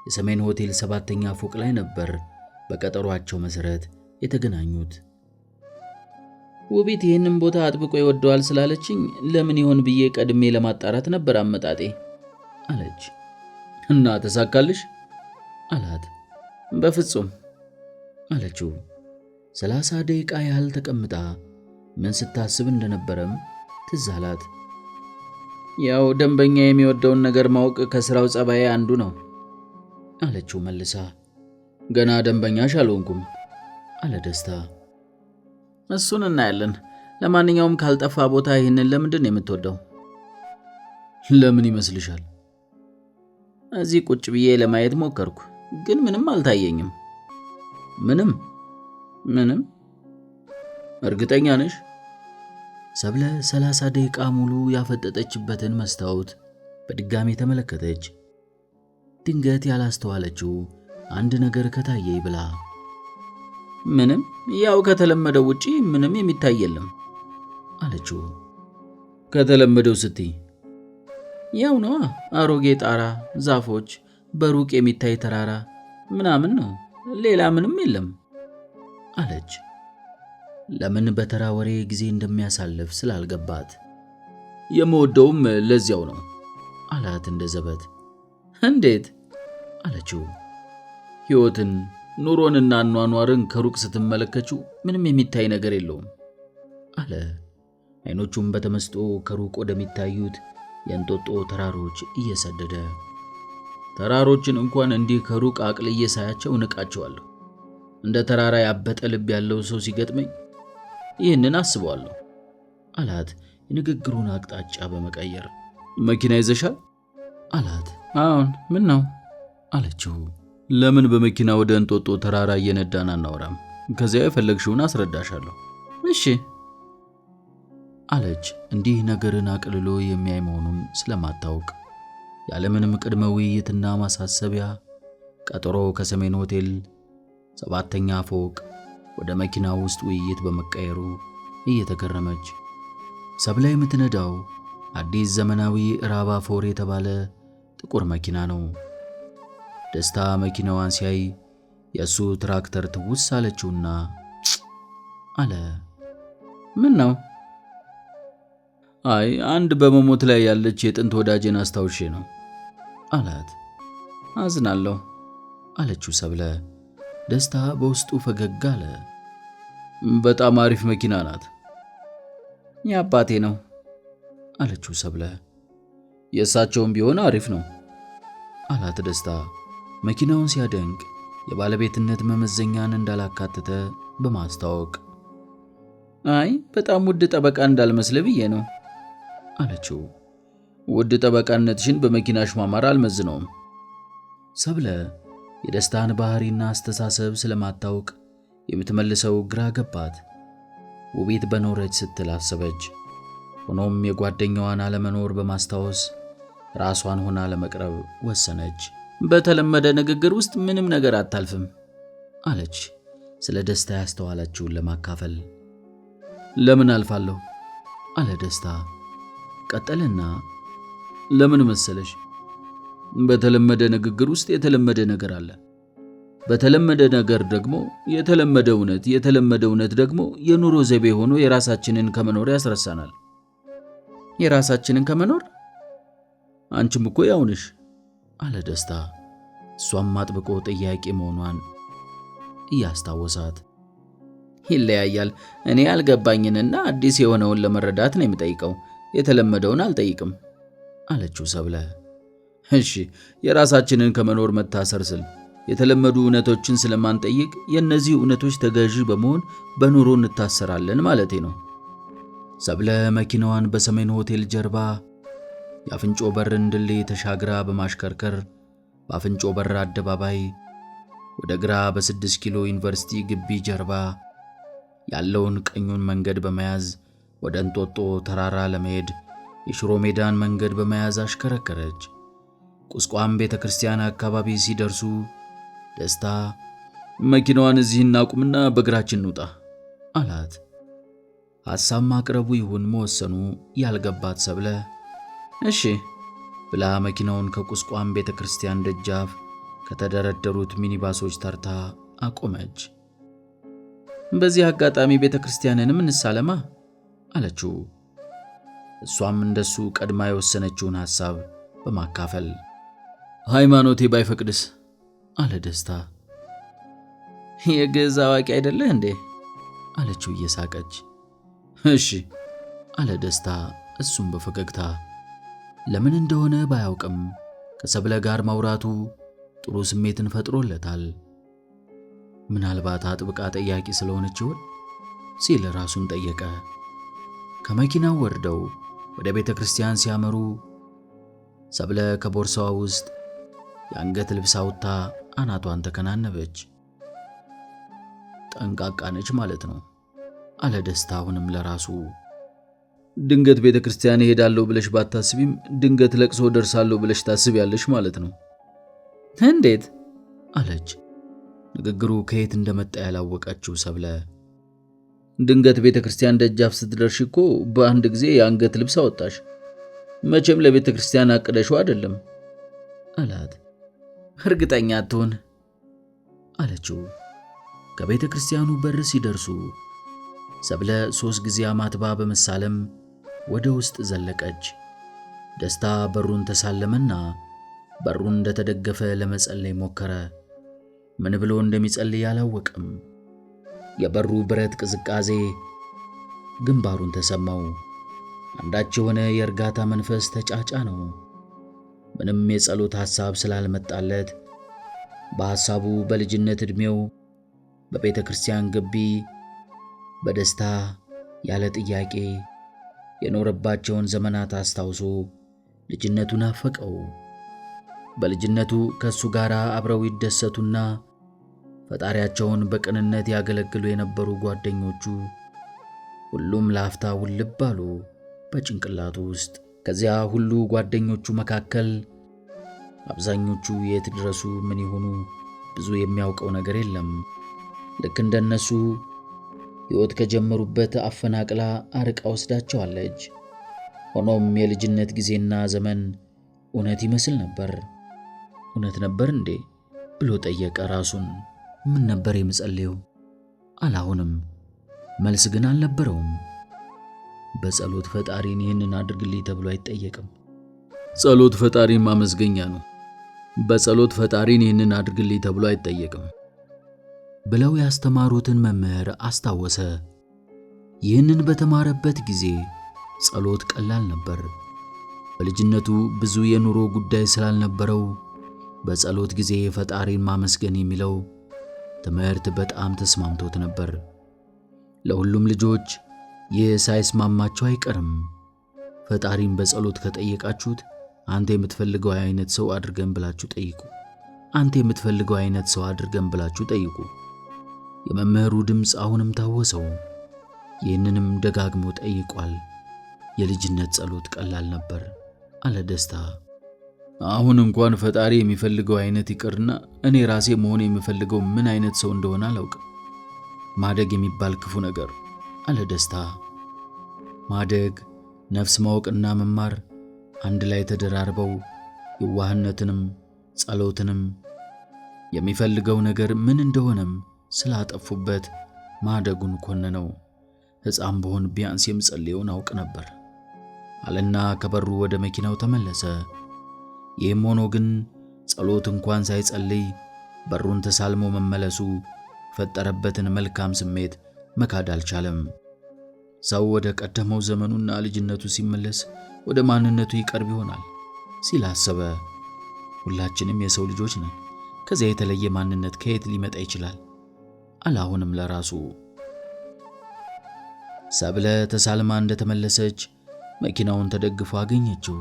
የሰሜን ሆቴል 7ኛ ፎቅ ላይ ነበር በቀጠሯቸው መሰረት የተገናኙት። ውቢት ይህንን ቦታ አጥብቆ ይወደዋል ስላለችኝ ለምን ይሆን ብዬ ቀድሜ ለማጣራት ነበር አመጣጤ አለች። እና ተሳካልሽ? አላት። በፍጹም አለችው። 30 ደቂቃ ያህል ተቀምጣ ምን ስታስብ እንደነበረም ትዝ አላት። ያው ደንበኛ የሚወደውን ነገር ማወቅ ከስራው ጸባዬ አንዱ ነው አለችው መልሳ። ገና ደንበኛሽ አልሆንኩም አለ ደስታ። እሱን እናያለን። ለማንኛውም ካልጠፋ ቦታ ይህንን ለምንድን ነው የምትወደው? ለምን ይመስልሻል? እዚህ ቁጭ ብዬ ለማየት ሞከርኩ፣ ግን ምንም አልታየኝም። ምንም ምንም። እርግጠኛ ነሽ? ሰብለ 30 ደቂቃ ሙሉ ያፈጠጠችበትን መስታወት በድጋሚ ተመለከተች። ድንገት ያላስተዋለችው አንድ ነገር ከታየኝ ብላ ምንም፣ ያው ከተለመደው ውጪ ምንም የሚታይ የለም አለችው። ከተለመደው ስትይ? ያው ነዋ፣ አሮጌ ጣራ፣ ዛፎች፣ በሩቅ የሚታይ ተራራ ምናምን ነው፣ ሌላ ምንም የለም አለች። ለምን በተራ ወሬ ጊዜ እንደሚያሳልፍ ስላልገባት የምወደውም ለዚያው ነው አላት እንደ ዘበት። እንዴት አለችው። ሕይወትን ኑሮንና አኗኗርን ከሩቅ ስትመለከችው ምንም የሚታይ ነገር የለውም አለ። አይኖቹም በተመስጦ ከሩቅ ወደሚታዩት የእንጦጦ ተራሮች እየሰደደ ተራሮችን እንኳን እንዲህ ከሩቅ አቅልዬ ሳያቸው እንቃቸዋለሁ። እንደ ተራራ ያበጠ ልብ ያለው ሰው ሲገጥመኝ ይህንን አስበዋለሁ አላት፣ የንግግሩን አቅጣጫ በመቀየር። መኪና ይዘሻል አላት። አዎን፣ ምን ነው አለችው። ለምን በመኪና ወደ እንጦጦ ተራራ እየነዳን አናወራም? ከዚያ የፈለግሽውን አስረዳሻለሁ። እሺ አለች፣ እንዲህ ነገርን አቅልሎ የሚያይ መሆኑን ስለማታውቅ። ያለምንም ቅድመ ውይይትና ማሳሰቢያ ቀጠሮ ከሰሜን ሆቴል 7ኛ ፎቅ ወደ መኪና ውስጥ ውይይት በመቀየሩ እየተገረመች። ሰብለ የምትነዳው አዲስ ዘመናዊ RAV4 የተባለ ጥቁር መኪና ነው። ደስታ መኪናዋን ሲያይ የእሱ ትራክተር ትውስ አለችውና አለ። ምን ነው? አይ አንድ በመሞት ላይ ያለች የጥንት ወዳጄን አስታውሼ ነው አላት። አዝናለሁ አለችው ሰብለ። ደስታ በውስጡ ፈገግ አለ። በጣም አሪፍ መኪና ናት። የአባቴ ነው አለችው ሰብለ። የእሳቸውም ቢሆን አሪፍ ነው አላት ደስታ። መኪናውን ሲያደንቅ የባለቤትነት መመዘኛን እንዳላካተተ በማስታወቅ። አይ በጣም ውድ ጠበቃ እንዳልመስል ብዬ ነው አለችው። ውድ ጠበቃነትሽን በመኪናሽ ማማር አልመዝነውም። ሰብለ የደስታን ባህሪና አስተሳሰብ ስለማታውቅ የምትመልሰው ግራ ገባት። ውቤት በኖረች ስትል አሰበች። ሆኖም የጓደኛዋን አለመኖር በማስታወስ ራሷን ሆና ለመቅረብ ወሰነች። በተለመደ ንግግር ውስጥ ምንም ነገር አታልፍም አለች፣ ስለ ደስታ ያስተዋለችውን ለማካፈል። ለምን አልፋለሁ አለ ደስታ። ቀጠለና ለምን መሰለሽ፣ በተለመደ ንግግር ውስጥ የተለመደ ነገር አለ። በተለመደ ነገር ደግሞ የተለመደ እውነት፣ የተለመደ እውነት ደግሞ የኑሮ ዘይቤ ሆኖ የራሳችንን ከመኖር ያስረሳናል። የራሳችንን ከመኖር? አንቺም እኮ ያው ነሽ አለ ደስታ። እሷም አጥብቆ ጥያቄ መሆኗን እያስታወሳት። ይለያያል። እኔ ያልገባኝንና አዲስ የሆነውን ለመረዳት ነው የምጠይቀው፣ የተለመደውን አልጠይቅም አለችው ሰብለ። እሺ የራሳችንን ከመኖር መታሰር ስል የተለመዱ እውነቶችን ስለማንጠይቅ የእነዚህ እውነቶች ተገዢ በመሆን በኑሮ እንታሰራለን ማለቴ ነው። ሰብለ መኪናዋን በሰሜን ሆቴል ጀርባ የአፍንጮ በርን ድልድይ ተሻግራ በማሽከርከር በአፍንጮ በር አደባባይ ወደ ግራ በ6 ኪሎ ዩኒቨርሲቲ ግቢ ጀርባ ያለውን ቀኙን መንገድ በመያዝ ወደ እንጦጦ ተራራ ለመሄድ የሽሮ ሜዳን መንገድ በመያዝ አሽከረከረች። ቁስቋም ቤተክርስቲያን አካባቢ ሲደርሱ ደስታ መኪናዋን እዚህ እናቁምና በእግራችን እንውጣ አላት። ሐሳብ ማቅረቡ ይሁን መወሰኑ ያልገባት ሰብለ እሺ ብላ መኪናውን ከቁስቋም ቤተክርስቲያን ደጃፍ ከተደረደሩት ሚኒባሶች ተርታ አቆመች። በዚህ አጋጣሚ ቤተክርስቲያንንም እንሳለማ አለችው። እሷም እንደሱ ቀድማ የወሰነችውን ሐሳብ በማካፈል ሃይማኖቴ ባይፈቅድስ አለ ደስታ። የግዕዝ አዋቂ አይደለህ እንዴ አለችው እየሳቀች። እሺ አለ ደስታ እሱም በፈገግታ። ለምን እንደሆነ ባያውቅም ከሰብለ ጋር ማውራቱ ጥሩ ስሜትን ፈጥሮለታል። ምናልባት አጥብቃ ጠያቂ ስለሆነች ይሆን ሲል ራሱን ጠየቀ። ከመኪናው ወርደው ወደ ቤተ ክርስቲያን ሲያመሩ ሰብለ ከቦርሳዋ ውስጥ የአንገት ልብስ አውጥታ አናቷን ተከናነበች። ጠንቃቃ ነች ማለት ነው አለ ደስታ አሁንም ለራሱ። ድንገት ቤተ ክርስቲያን እሄዳለሁ ብለሽ ባታስቢም ድንገት ለቅሶ ደርሳለሁ ብለሽ ታስቢያለሽ ማለት ነው። እንዴት አለች። ንግግሩ ከየት እንደመጣ ያላወቀችው ሰብለ ድንገት ቤተ ክርስቲያን ደጃፍ ስትደርሽ እኮ በአንድ ጊዜ የአንገት ልብስ አወጣሽ። መቼም ለቤተ ክርስቲያን አቅደሽው አይደለም አላት። እርግጠኛ አትሆን አለችው። ከቤተ ክርስቲያኑ በር ሲደርሱ ሰብለ 3 ጊዜ አማትባ በመሳለም ወደ ውስጥ ዘለቀች። ደስታ በሩን ተሳለመና በሩን እንደተደገፈ ለመጸለይ ሞከረ። ምን ብሎ እንደሚጸልይ አላወቀም። የበሩ ብረት ቅዝቃዜ ግንባሩን ተሰማው። አንዳች የሆነ የእርጋታ መንፈስ ተጫጫ ነው። ምንም የጸሎት ሐሳብ ስላልመጣለት በሐሳቡ በልጅነት ዕድሜው በቤተ ክርስቲያን ግቢ በደስታ ያለ ጥያቄ የኖረባቸውን ዘመናት አስታውሶ ልጅነቱን ናፈቀው። በልጅነቱ ከሱ ጋር አብረው ይደሰቱና ፈጣሪያቸውን በቅንነት ያገለግሉ የነበሩ ጓደኞቹ ሁሉም ላፍታ ውልብ አሉ በጭንቅላቱ ውስጥ። ከዚያ ሁሉ ጓደኞቹ መካከል አብዛኞቹ የት ድረሱ ምን ይሆኑ ብዙ የሚያውቀው ነገር የለም። ልክ እንደነሱ ሕይወት ከጀመሩበት አፈናቅላ አርቃ ወስዳቸዋለች። ሆኖም የልጅነት ጊዜና ዘመን እውነት ይመስል ነበር። እውነት ነበር እንዴ ብሎ ጠየቀ ራሱን። ምን ነበር የምጸልየው አላሁንም። መልስ ግን አልነበረውም። በጸሎት ፈጣሪን ይህንን አድርግልኝ ተብሎ አይጠየቅም። ጸሎት ፈጣሪን ማመስገኛ ነው። በጸሎት ፈጣሪን ይህንን አድርግልኝ ተብሎ አይጠየቅም ብለው ያስተማሩትን መምህር አስታወሰ። ይህንን በተማረበት ጊዜ ጸሎት ቀላል ነበር። በልጅነቱ ብዙ የኑሮ ጉዳይ ስላልነበረው በጸሎት ጊዜ ፈጣሪን ማመስገን የሚለው ትምህርት በጣም ተስማምቶት ነበር። ለሁሉም ልጆች ይህ ሳይስማማቸው አይቀርም። ፈጣሪን በጸሎት ከጠየቃችሁት አንተ የምትፈልገው አይነት ሰው አድርገን ብላችሁ ጠይቁ። አንተ የምትፈልገው አይነት ሰው አድርገን ብላችሁ ጠይቁ። የመምህሩ ድምፅ አሁንም ታወሰው። ይህንንም ደጋግሞ ጠይቋል። የልጅነት ጸሎት ቀላል ነበር አለ ደስታ። አሁን እንኳን ፈጣሪ የሚፈልገው አይነት ይቅርና እኔ ራሴ መሆን የምፈልገው ምን አይነት ሰው እንደሆነ አላውቅም። ማደግ የሚባል ክፉ ነገር አለ ደስታ። ማደግ፣ ነፍስ ማወቅና መማር አንድ ላይ ተደራርበው የዋህነትንም ጸሎትንም የሚፈልገው ነገር ምን እንደሆነም ስላጠፉበት ማደጉን ኮነነው። ሕፃን ብሆን ቢያንስ የምጸልየውን አውቅ ነበር አለና ከበሩ ወደ መኪናው ተመለሰ። ይህም ሆኖ ግን ጸሎት እንኳን ሳይጸልይ በሩን ተሳልሞ መመለሱ ፈጠረበትን መልካም ስሜት መካድ አልቻለም። ሰው ወደ ቀደመው ዘመኑና ልጅነቱ ሲመለስ ወደ ማንነቱ ይቀርብ ይሆናል ሲል አሰበ። ሁላችንም የሰው ልጆች ነን። ከዚያ የተለየ ማንነት ከየት ሊመጣ ይችላል? አለ አሁንም ለራሱ። ሰብለ ተሳልማ እንደተመለሰች መኪናውን ተደግፎ አገኘችው።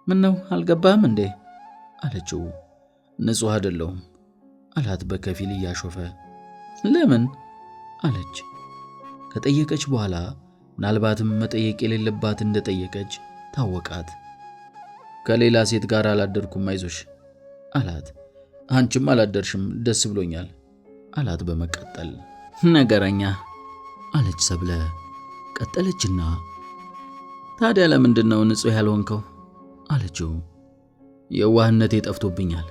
ምነው አልገባህም እንዴ አለችው። ንጹህ አይደለሁም አላት በከፊል እያሾፈ። ለምን አለች። ከጠየቀች በኋላ ምናልባትም መጠየቅ የሌለባት እንደጠየቀች ታወቃት። ከሌላ ሴት ጋር አላደርኩም አይዞሽ አላት። አንቺም አላደርሽም ደስ ብሎኛል አላት በመቀጠል። ነገረኛ አለች ሰብለ። ቀጠለችና ታዲያ ለምንድን ነው ንጹህ ያልሆንከው አለችው። የዋህነቴ ጠፍቶብኛል።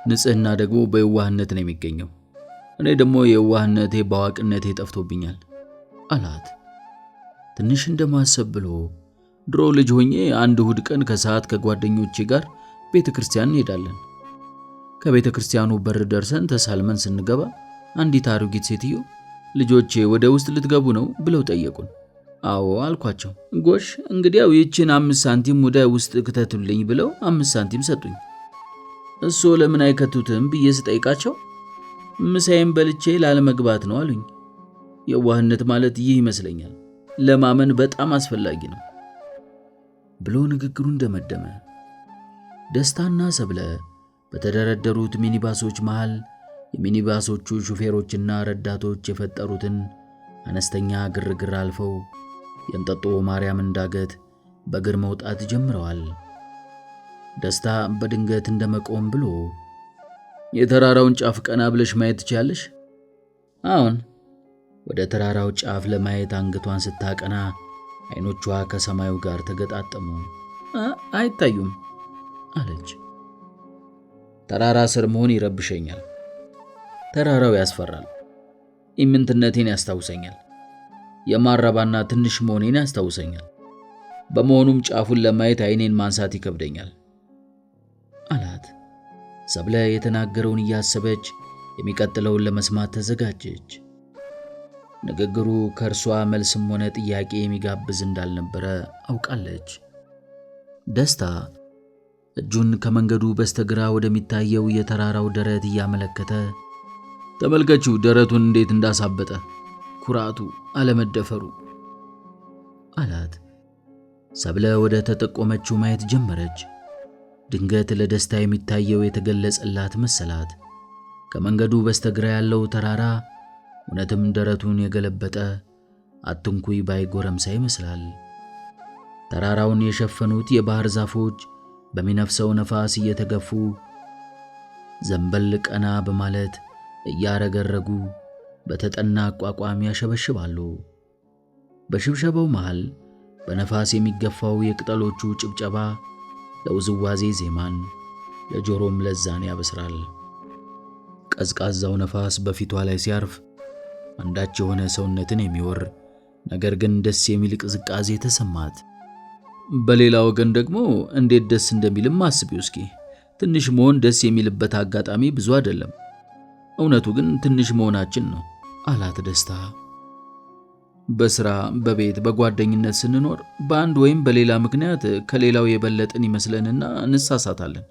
ንጽህና ደግሞ በየዋህነት ነው የሚገኘው። እኔ ደግሞ የዋህነቴ በአዋቂነቴ ጠፍቶብኛል አላት። ትንሽ እንደማሰብ ብሎ ድሮ ልጅ ሆኜ አንድ እሁድ ቀን ከሰዓት ከጓደኞቼ ጋር ቤተክርስቲያን እንሄዳለን። ከቤተክርስቲያኑ በር ደርሰን ተሳልመን ስንገባ አንዲት አሮጊት ሴትዮ ልጆቼ ወደ ውስጥ ልትገቡ ነው ብለው ጠየቁን። አዎ አልኳቸው። ጎሽ እንግዲያው ይህችን 5 ሳንቲም ወደ ውስጥ ክተቱልኝ ብለው 5 ሳንቲም ሰጡኝ። እሶ ለምን አይከቱትም ብዬ ስጠይቃቸው ምሳዬን በልቼ ላለመግባት ነው አሉኝ። የዋህነት ማለት ይህ ይመስለኛል። ለማመን በጣም አስፈላጊ ነው ብሎ ንግግሩን ደመደመ። ደስታና ሰብለ በተደረደሩት ሚኒባሶች መሃል የሚኒባሶቹ ሹፌሮችና ረዳቶች የፈጠሩትን አነስተኛ ግርግር አልፈው የእንጦጦ ማርያምን ዳገት በእግር መውጣት ጀምረዋል። ደስታ በድንገት እንደመቆም ብሎ የተራራውን ጫፍ ቀና ብለሽ ማየት ትችያለሽ? አዎን። ወደ ተራራው ጫፍ ለማየት አንገቷን ስታቀና አይኖቿ ከሰማዩ ጋር ተገጣጠሙ። አይታዩም አለች። ተራራ ስር መሆን ይረብሸኛል። ተራራው ያስፈራል። ኢምንትነቴን ያስታውሰኛል። የማረባና ትንሽ መሆኔን ያስታውሰኛል። በመሆኑም ጫፉን ለማየት አይኔን ማንሳት ይከብደኛል አላት። ሰብለ የተናገረውን እያሰበች የሚቀጥለውን ለመስማት ተዘጋጀች። ንግግሩ ከእርሷ መልስም ሆነ ጥያቄ የሚጋብዝ እንዳልነበረ አውቃለች። ደስታ እጁን ከመንገዱ በስተግራ ወደሚታየው የተራራው ደረት እያመለከተ ተመልከችው፣ ደረቱን እንዴት እንዳሳበጠ፣ ኩራቱ፣ አለመደፈሩ አላት። ሰብለ ወደ ተጠቆመችው ማየት ጀመረች። ድንገት ለደስታ የሚታየው የተገለጸላት መሰላት። ከመንገዱ በስተግራ ያለው ተራራ እውነትም ደረቱን የገለበጠ አትንኩይ ባይ ጎረምሳ ይመስላል። ተራራውን የሸፈኑት የባህር ዛፎች በሚነፍሰው ነፋስ እየተገፉ ዘንበል ቀና በማለት እያረገረጉ በተጠና አቋቋም ያሸበሽባሉ። በሽብሸባው መሃል በነፋስ የሚገፋው የቅጠሎቹ ጭብጨባ ለውዝዋዜ ዜማን ለጆሮም ለዛን ያበስራል። ቀዝቃዛው ነፋስ በፊቷ ላይ ሲያርፍ አንዳች የሆነ ሰውነትን የሚወር ነገር ግን ደስ የሚል ቅዝቃዜ ተሰማት። በሌላ ወገን ደግሞ እንዴት ደስ እንደሚልም አስቢው እስኪ። ትንሽ መሆን ደስ የሚልበት አጋጣሚ ብዙ አይደለም። እውነቱ ግን ትንሽ መሆናችን ነው አላት ደስታ። በስራ፣ በቤት፣ በጓደኝነት ስንኖር በአንድ ወይም በሌላ ምክንያት ከሌላው የበለጥን ይመስለንና እንሳሳታለን።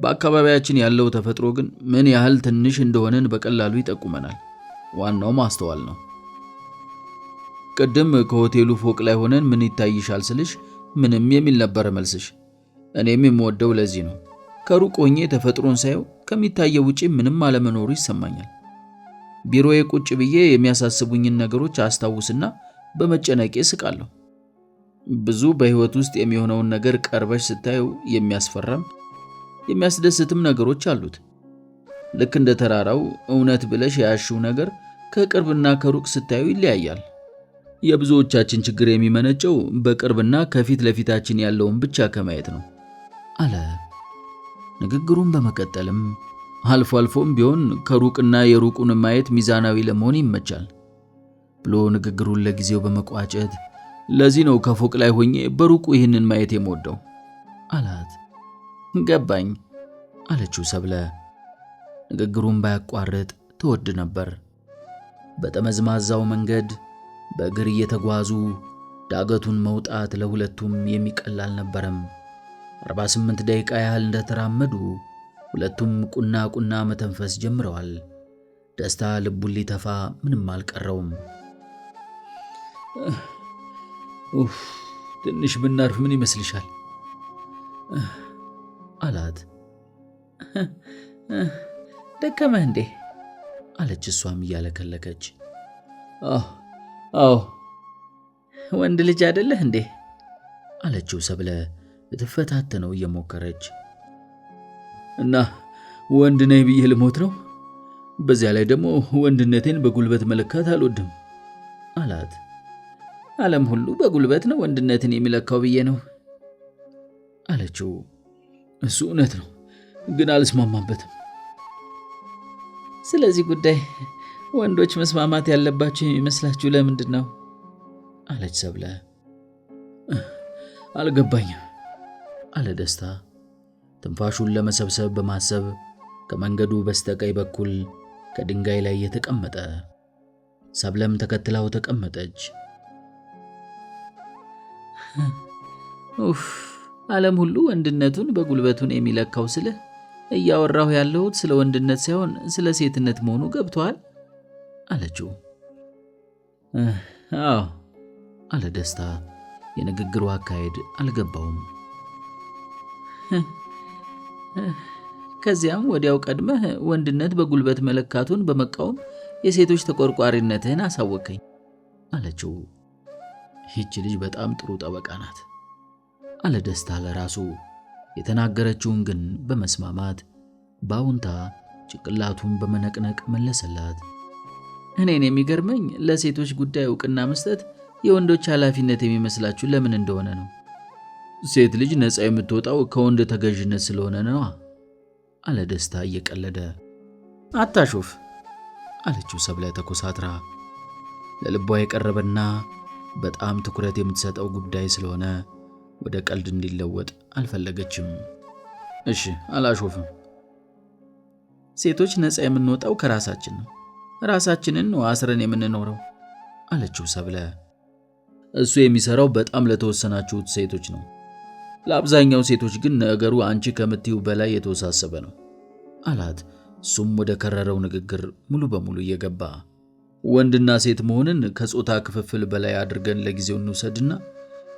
በአካባቢያችን ያለው ተፈጥሮ ግን ምን ያህል ትንሽ እንደሆነን በቀላሉ ይጠቁመናል። ዋናው ማስተዋል ነው። ቅድም ከሆቴሉ ፎቅ ላይ ሆነን ምን ይታይሻል ስልሽ ምንም የሚል ነበር መልስሽ። እኔም የምወደው ለዚህ ነው። ከሩቅ ሆኜ ተፈጥሮን ሳየው ከሚታየው ውጪ ምንም አለመኖሩ ይሰማኛል። ቢሮዬ ቁጭ ብዬ የሚያሳስቡኝን ነገሮች አስታውስና በመጨነቄ ስቃለሁ። ብዙ በሕይወት ውስጥ የሚሆነውን ነገር ቀርበሽ ስታየው የሚያስፈራም የሚያስደስትም ነገሮች አሉት። ልክ እንደ ተራራው እውነት ብለሽ የያዝሽው ነገር ከቅርብና ከሩቅ ስታዩ ይለያያል። የብዙዎቻችን ችግር የሚመነጨው በቅርብና ከፊት ለፊታችን ያለውን ብቻ ከማየት ነው አለ። ንግግሩን በመቀጠልም አልፎ አልፎም ቢሆን ከሩቅና የሩቁን ማየት ሚዛናዊ ለመሆን ይመቻል ብሎ ንግግሩን ለጊዜው በመቋጨት ለዚህ ነው ከፎቅ ላይ ሆኜ በሩቁ ይህንን ማየት የምወደው አላት። ገባኝ አለችው ሰብለ። ንግግሩን ባያቋርጥ ትወድ ነበር። በጠመዝማዛው መንገድ በእግር እየተጓዙ ዳገቱን መውጣት ለሁለቱም የሚቀል አልነበረም። 48 ደቂቃ ያህል እንደተራመዱ ሁለቱም ቁና ቁና መተንፈስ ጀምረዋል። ደስታ ልቡን ሊተፋ ምንም አልቀረውም። ኡፍ ትንሽ ብናርፍ ምን ይመስልሻል? አላት። ደከመህ እንዴ? አለች እሷም እያለከለከች። አዎ። ወንድ ልጅ አይደለህ እንዴ? አለችው ሰብለ ልትፈታተነው እየሞከረች። እና ወንድ ነኝ ብዬ ልሞት ነው? በዚያ ላይ ደግሞ ወንድነቴን በጉልበት መለካት አልወድም አላት። ዓለም ሁሉ በጉልበት ነው ወንድነትን የሚለካው ብዬ ነው አለችው። እሱ እውነት ነው፣ ግን አልስማማበትም። ስለዚህ ጉዳይ ወንዶች መስማማት ያለባቸው የሚመስላችሁ ለምንድን ነው? አለች ሰብለ። አልገባኝም አለ ደስታ ትንፋሹን ለመሰብሰብ በማሰብ ከመንገዱ በስተቀኝ በኩል ከድንጋይ ላይ የተቀመጠ። ሰብለም ተከትላው ተቀመጠች። ኡፍ ዓለም ሁሉ ወንድነቱን በጉልበቱን የሚለካው ስልህ እያወራሁ ያለሁት ስለ ወንድነት ሳይሆን ስለ ሴትነት መሆኑ ገብቶሃል አለችው። አዎ አለ ደስታ። የንግግሩ አካሄድ አልገባውም። ከዚያም ወዲያው ቀድመህ ወንድነት በጉልበት መለካቱን በመቃወም የሴቶች ተቆርቋሪነትህን አሳወቀኝ አለችው። ይህች ልጅ በጣም ጥሩ ጠበቃ ናት አለ ደስታ ለራሱ። የተናገረችውን ግን በመስማማት በአዎንታ ጭንቅላቱን በመነቅነቅ መለሰላት። እኔን የሚገርመኝ ለሴቶች ጉዳይ እውቅና መስጠት የወንዶች ኃላፊነት የሚመስላችሁ ለምን እንደሆነ ነው። ሴት ልጅ ነፃ የምትወጣው ከወንድ ተገዥነት ስለሆነ ነዋ አለ ደስታ እየቀለደ። አታሾፍ አለችው ሰብለ ተኮሳትራ። ለልቧ የቀረበና በጣም ትኩረት የምትሰጠው ጉዳይ ስለሆነ ወደ ቀልድ እንዲለወጥ አልፈለገችም። እሺ አላሾፍም። ሴቶች ነፃ የምንወጣው ከራሳችን ነው። ራሳችንን ነው አስረን የምንኖረው አለችው ሰብለ። እሱ የሚሰራው በጣም ለተወሰናችሁት ሴቶች ነው። ለአብዛኛው ሴቶች ግን ነገሩ አንቺ ከምትዩ በላይ የተወሳሰበ ነው አላት። እሱም ወደ ከረረው ንግግር ሙሉ በሙሉ እየገባ ወንድና ሴት መሆንን ከጾታ ክፍፍል በላይ አድርገን ለጊዜው እንውሰድና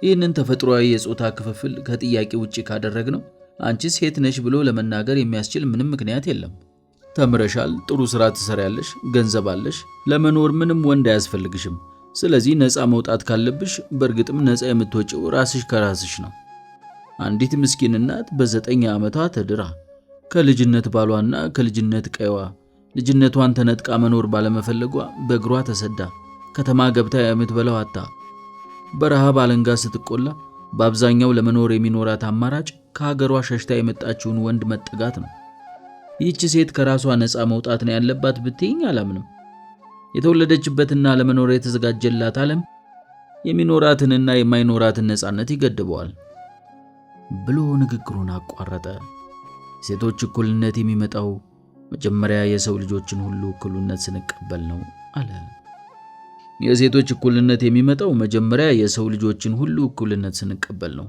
ይህንን ተፈጥሯዊ የጾታ ክፍፍል ከጥያቄ ውጪ ካደረግነው አንቺ ሴት ነሽ ብሎ ለመናገር የሚያስችል ምንም ምክንያት የለም። ተምረሻል፣ ጥሩ ስራ ትሰሪያለሽ፣ ገንዘብ አለሽ፣ ለመኖር ምንም ወንድ አያስፈልግሽም። ስለዚህ ነፃ መውጣት ካለብሽ በእርግጥም ነፃ የምትወጪው ራስሽ ከራስሽ ነው። አንዲት ምስኪን እናት በ9 ዓመቷ ተድራ ከልጅነት ባሏና ከልጅነት ቀይዋ ልጅነቷን ተነጥቃ መኖር ባለመፈለጓ በእግሯ ተሰዳ ከተማ ገብታ የምትበላው አጣ በረሃብ አለንጋ ስትቆላ በአብዛኛው ለመኖር የሚኖራት አማራጭ ከሀገሯ ሸሽታ የመጣችውን ወንድ መጠጋት ነው። ይህች ሴት ከራሷ ነፃ መውጣት ነው ያለባት ብትይኝ አላምንም። የተወለደችበትና ለመኖር የተዘጋጀላት ዓለም የሚኖራትንና የማይኖራትን ነፃነት ይገድበዋል ብሎ ንግግሩን አቋረጠ። ሴቶች እኩልነት የሚመጣው መጀመሪያ የሰው ልጆችን ሁሉ እኩልነት ስንቀበል ነው አለ። የሴቶች እኩልነት የሚመጣው መጀመሪያ የሰው ልጆችን ሁሉ እኩልነት ስንቀበል ነው።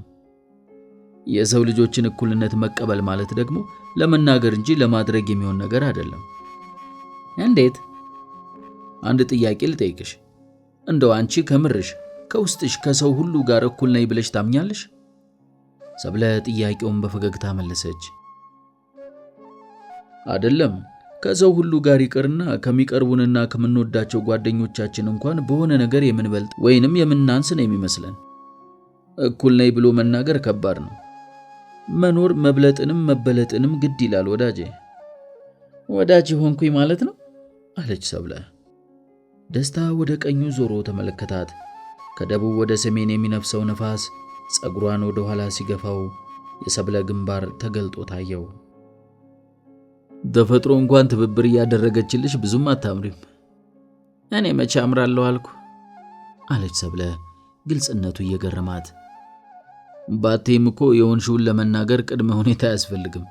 የሰው ልጆችን እኩልነት መቀበል ማለት ደግሞ ለመናገር እንጂ ለማድረግ የሚሆን ነገር አይደለም። እንዴት? አንድ ጥያቄ ልጠይቅሽ። እንደው አንቺ ከምርሽ ከውስጥሽ ከሰው ሁሉ ጋር እኩል ነኝ ብለሽ ታምኛለሽ? ሰብለ ጥያቄውን በፈገግታ መለሰች። አይደለም፣ ከሰው ሁሉ ጋር ይቅርና ከሚቀርቡንና ከምንወዳቸው ጓደኞቻችን እንኳን በሆነ ነገር የምንበልጥ ወይንም የምናንስ ነው የሚመስለን። እኩል ነኝ ብሎ መናገር ከባድ ነው። መኖር መብለጥንም መበለጥንም ግድ ይላል ወዳጄ። ወዳጅ ሆንኩኝ ማለት ነው አለች ሰብለ። ደስታ ወደ ቀኙ ዞሮ ተመለከታት። ከደቡብ ወደ ሰሜን የሚነፍሰው ነፋስ ጸጉሯን ወደ ኋላ ሲገፋው የሰብለ ግንባር ተገልጦ ታየው። ተፈጥሮ እንኳን ትብብር እያደረገችልሽ ብዙም አታምሪም። እኔ መቼ አምራለሁ አልኩ አለች ሰብለ ግልጽነቱ እየገረማት። ባቴም እኮ የሆንሽውን ለመናገር ቅድመ ሁኔታ አያስፈልግም።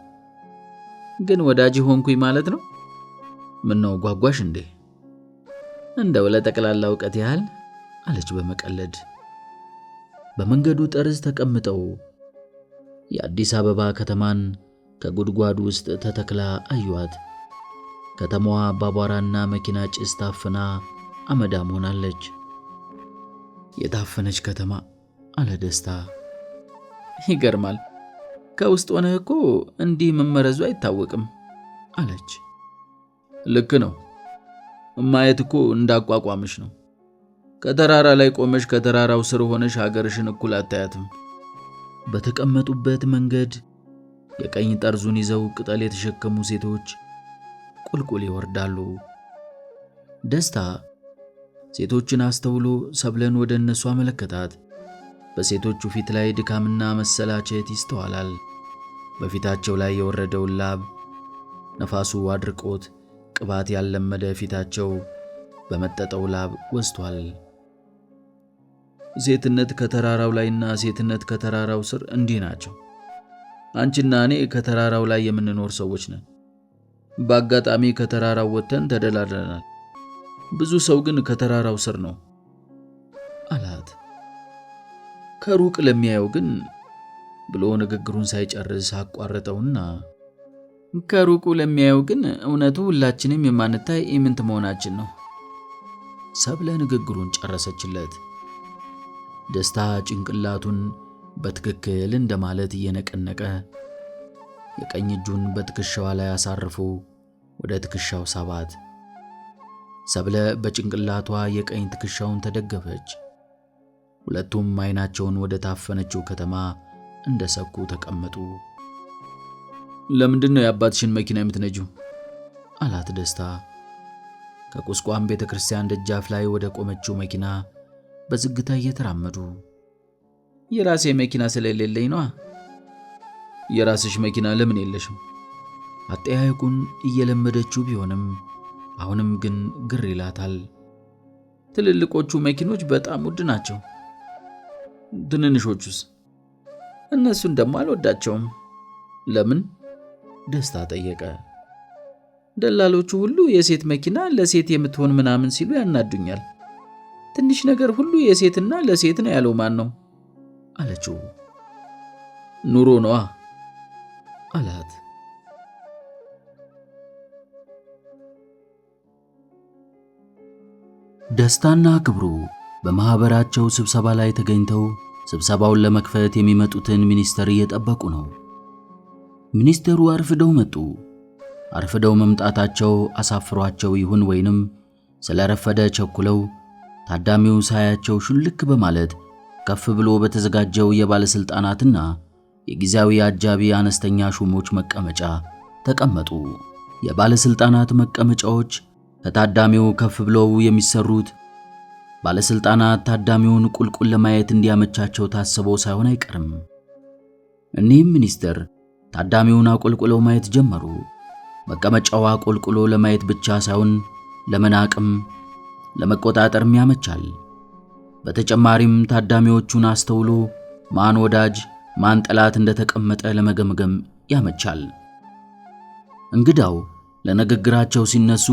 ግን ወዳጅ ሆንኩኝ ማለት ነው? ምነው ጓጓሽ እንዴ? እንደው ለጠቅላላ እውቀት ያህል አለች በመቀለድ። በመንገዱ ጠርዝ ተቀምጠው የአዲስ አበባ ከተማን ከጉድጓድ ውስጥ ተተክላ አዩዋት። ከተማዋ በአቧራና መኪና ጭስ ታፍና አመዳም ሆናለች። የታፈነች ከተማ አለ ደስታ። ይገርማል፣ ከውስጥ ሆነህ እኮ እንዲህ መመረዙ አይታወቅም አለች። ልክ ነው፣ ማየት እኮ እንዳቋቋምሽ ነው። ከተራራ ላይ ቆመሽ ከተራራው ስር ሆነሽ ሀገርሽን እኩል አታያትም። በተቀመጡበት መንገድ የቀኝ ጠርዙን ይዘው ቅጠል የተሸከሙ ሴቶች ቁልቁል ይወርዳሉ። ደስታ ሴቶችን አስተውሎ ሰብለን ወደ እነሱ አመለከታት። በሴቶቹ ፊት ላይ ድካምና መሰላቸት ይስተዋላል። በፊታቸው ላይ የወረደውን ላብ ነፋሱ አድርቆት ቅባት ያልለመደ ፊታቸው በመጠጠው ላብ ወዝቷል። ሴትነት ከተራራው ላይና ሴትነት ከተራራው ስር እንዲህ ናቸው። አንቺና እኔ ከተራራው ላይ የምንኖር ሰዎች ነን። በአጋጣሚ ከተራራው ወጥተን ተደላድለናል። ብዙ ሰው ግን ከተራራው ስር ነው አላት። ከሩቅ ለሚያየው ግን ብሎ ንግግሩን ሳይጨርስ አቋረጠውና ከሩቁ ለሚያየው ግን እውነቱ ሁላችንም የማንታይ ኢምንት መሆናችን ነው። ሰብለ ንግግሩን ጨረሰችለት። ደስታ ጭንቅላቱን በትክክል እንደማለት እየነቀነቀ የቀኝ እጁን በትከሻዋ ላይ አሳርፎ ወደ ትከሻው ሳባት። ሰብለ በጭንቅላቷ የቀኝ ትከሻውን ተደገፈች። ሁለቱም አይናቸውን ወደ ታፈነችው ከተማ እንደሰኩ ተቀመጡ። ለምንድን ነው የአባትሽን መኪና የምትነጂው? አላት ደስታ። ከቁስቋም ቤተክርስቲያን ደጃፍ ላይ ወደ ቆመችው መኪና በዝግታ እየተራመዱ። የራሴ መኪና ስለሌለኝ ነዋ። የራስሽ መኪና ለምን የለሽም? አጠያየቁን እየለመደችው ቢሆንም አሁንም ግን ግር ይላታል። ትልልቆቹ መኪኖች በጣም ውድ ናቸው። ትንንሾቹስ? እነሱን ደግሞ አልወዳቸውም። ለምን? ደስታ ጠየቀ። ደላሎቹ ሁሉ የሴት መኪና ለሴት የምትሆን ምናምን ሲሉ ያናዱኛል። ትንሽ ነገር ሁሉ የሴትና ለሴት ነው ያለው ማን ነው? አለችው። ኑሮ ነዋ አላት። ደስታና ክብሩ በማህበራቸው ስብሰባ ላይ ተገኝተው ስብሰባውን ለመክፈት የሚመጡትን ሚኒስተር እየጠበቁ ነው። ሚኒስተሩ አርፍደው መጡ። አርፍደው መምጣታቸው አሳፍሯቸው ይሁን ወይንም ስለረፈደ ቸኩለው ታዳሚው ሳያቸው ሹልክ በማለት ከፍ ብሎ በተዘጋጀው የባለስልጣናትና የጊዜያዊ አጃቢ አነስተኛ ሹሞች መቀመጫ ተቀመጡ። የባለስልጣናት መቀመጫዎች ከታዳሚው ከፍ ብለው የሚሰሩት ባለስልጣናት ታዳሚውን ቁልቁል ለማየት እንዲያመቻቸው ታስቦ ሳይሆን አይቀርም። እኒህም ሚኒስትር ታዳሚውን አቆልቁለው ማየት ጀመሩ። መቀመጫው አቆልቁሎ ለማየት ብቻ ሳይሆን ለመናቅም ለመቆጣጠርም ያመቻል። በተጨማሪም ታዳሚዎቹን አስተውሎ ማን ወዳጅ ማን ጠላት እንደተቀመጠ ለመገምገም ያመቻል። እንግዳው ለንግግራቸው ሲነሱ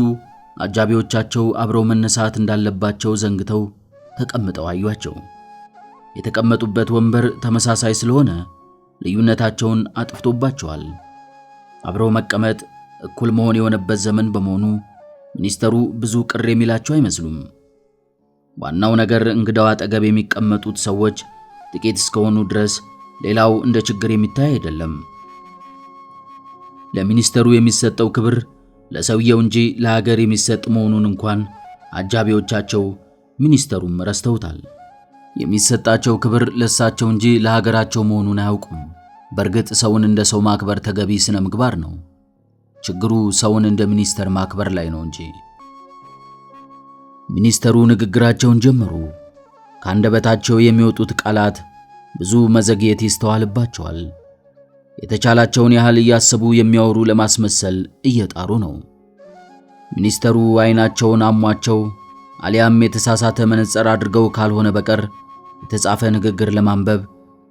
አጃቢዎቻቸው አብረው መነሳት እንዳለባቸው ዘንግተው ተቀምጠው አዩአቸው። የተቀመጡበት ወንበር ተመሳሳይ ስለሆነ ልዩነታቸውን አጥፍቶባቸዋል። አብረው መቀመጥ እኩል መሆን የሆነበት ዘመን በመሆኑ ሚኒስተሩ ብዙ ቅር የሚላቸው አይመስሉም። ዋናው ነገር እንግዳው አጠገብ የሚቀመጡት ሰዎች ጥቂት እስከሆኑ ድረስ ሌላው እንደ ችግር የሚታይ አይደለም። ለሚኒስተሩ የሚሰጠው ክብር ለሰውየው እንጂ ለሀገር የሚሰጥ መሆኑን እንኳን አጃቢዎቻቸው ሚኒስተሩም ረስተውታል። የሚሰጣቸው ክብር ለሳቸው እንጂ ለሀገራቸው መሆኑን አያውቁም። በእርግጥ ሰውን እንደ ሰው ማክበር ተገቢ ስነ ምግባር ነው። ችግሩ ሰውን እንደ ሚኒስተር ማክበር ላይ ነው እንጂ። ሚኒስተሩ ንግግራቸውን ጀመሩ። ከአንደበታቸው የሚወጡት ቃላት ብዙ መዘግየት ይስተዋልባቸዋል። የተቻላቸውን ያህል እያሰቡ የሚያወሩ ለማስመሰል እየጣሩ ነው። ሚኒስተሩ አይናቸውን አሟቸው አሊያም የተሳሳተ መነጽር አድርገው ካልሆነ በቀር የተጻፈ ንግግር ለማንበብ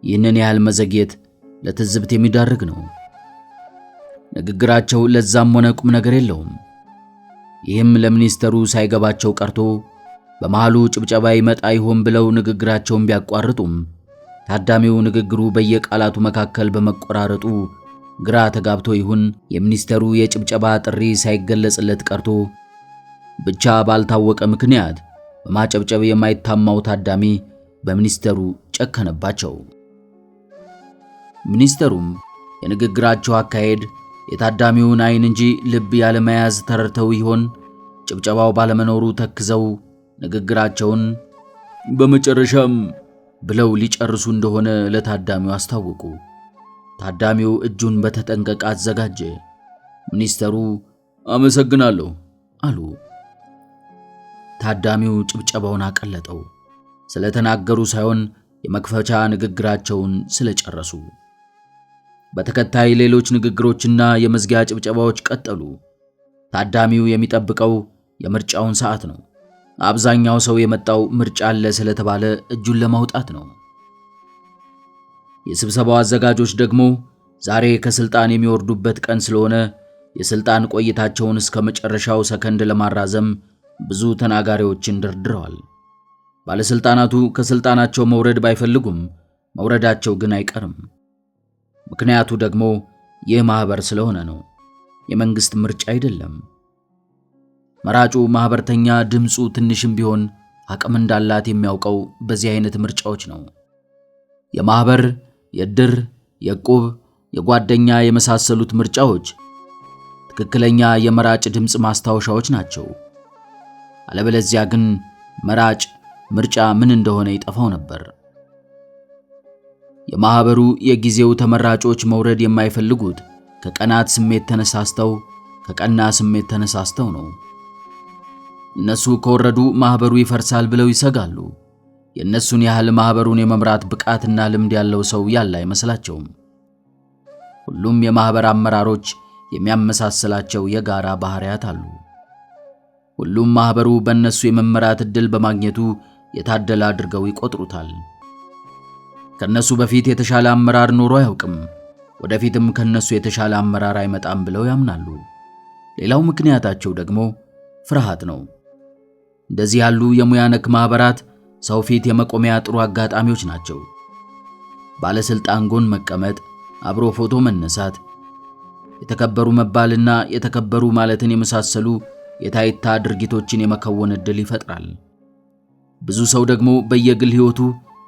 ይህንን ያህል መዘግየት ለትዝብት የሚዳርግ ነው። ንግግራቸው ለዛም ሆነ ቁም ነገር የለውም። ይህም ለሚኒስተሩ ሳይገባቸው ቀርቶ በመሃሉ ጭብጨባ ይመጣ ይሆን ብለው ንግግራቸውን ቢያቋርጡም ታዳሚው ንግግሩ በየቃላቱ መካከል በመቆራረጡ ግራ ተጋብቶ ይሁን የሚኒስተሩ የጭብጨባ ጥሪ ሳይገለጽለት ቀርቶ ብቻ ባልታወቀ ምክንያት በማጨብጨብ የማይታማው ታዳሚ በሚኒስተሩ ጨከነባቸው። ሚኒስተሩም የንግግራቸው አካሄድ የታዳሚውን አይን እንጂ ልብ ያለመያዝ ተረድተው ይሆን ጭብጨባው ባለመኖሩ ተክዘው ንግግራቸውን በመጨረሻም ብለው ሊጨርሱ እንደሆነ ለታዳሚው አስታወቁ። ታዳሚው እጁን በተጠንቀቅ አዘጋጀ። ሚኒስተሩ አመሰግናለሁ አሉ። ታዳሚው ጭብጨባውን አቀለጠው። ስለተናገሩ ሳይሆን የመክፈቻ ንግግራቸውን ስለጨረሱ። በተከታይ ሌሎች ንግግሮችና የመዝጊያ ጭብጨባዎች ቀጠሉ። ታዳሚው የሚጠብቀው የምርጫውን ሰዓት ነው። አብዛኛው ሰው የመጣው ምርጫ አለ ስለተባለ እጁን ለማውጣት ነው። የስብሰባው አዘጋጆች ደግሞ ዛሬ ከስልጣን የሚወርዱበት ቀን ስለሆነ የስልጣን ቆይታቸውን እስከ መጨረሻው ሰከንድ ለማራዘም ብዙ ተናጋሪዎችን ደርድረዋል። ባለስልጣናቱ ከስልጣናቸው መውረድ ባይፈልጉም መውረዳቸው ግን አይቀርም። ምክንያቱ ደግሞ ይህ ማህበር ስለሆነ ነው። የመንግስት ምርጫ አይደለም። መራጩ ማህበርተኛ ድምፁ ትንሽም ቢሆን አቅም እንዳላት የሚያውቀው በዚህ አይነት ምርጫዎች ነው። የማህበር፣ የድር፣ የዕቁብ፣ የጓደኛ የመሳሰሉት ምርጫዎች ትክክለኛ የመራጭ ድምፅ ማስታወሻዎች ናቸው። አለበለዚያ ግን መራጭ ምርጫ ምን እንደሆነ ይጠፋው ነበር። የማህበሩ የጊዜው ተመራጮች መውረድ የማይፈልጉት ከቀናት ስሜት ተነሳስተው ከቀና ስሜት ተነሳስተው ነው። እነሱ ከወረዱ ማህበሩ ይፈርሳል ብለው ይሰጋሉ። የእነሱን ያህል ማህበሩን የመምራት ብቃትና ልምድ ያለው ሰው ያለ አይመስላቸውም። ሁሉም የማህበር አመራሮች የሚያመሳስላቸው የጋራ ባህሪያት አሉ። ሁሉም ማህበሩ በእነሱ የመመራት ዕድል በማግኘቱ የታደለ አድርገው ይቆጥሩታል። ከነሱ በፊት የተሻለ አመራር ኖሮ አያውቅም። ወደፊትም ከነሱ የተሻለ አመራር አይመጣም ብለው ያምናሉ። ሌላው ምክንያታቸው ደግሞ ፍርሃት ነው። እንደዚህ ያሉ የሙያ ነክ ማህበራት ሰው ፊት የመቆሚያ ጥሩ አጋጣሚዎች ናቸው። ባለስልጣን ጎን መቀመጥ፣ አብሮ ፎቶ መነሳት፣ የተከበሩ መባልና የተከበሩ ማለትን የመሳሰሉ የታይታ ድርጊቶችን የመከወን ዕድል ይፈጥራል። ብዙ ሰው ደግሞ በየግል ሕይወቱ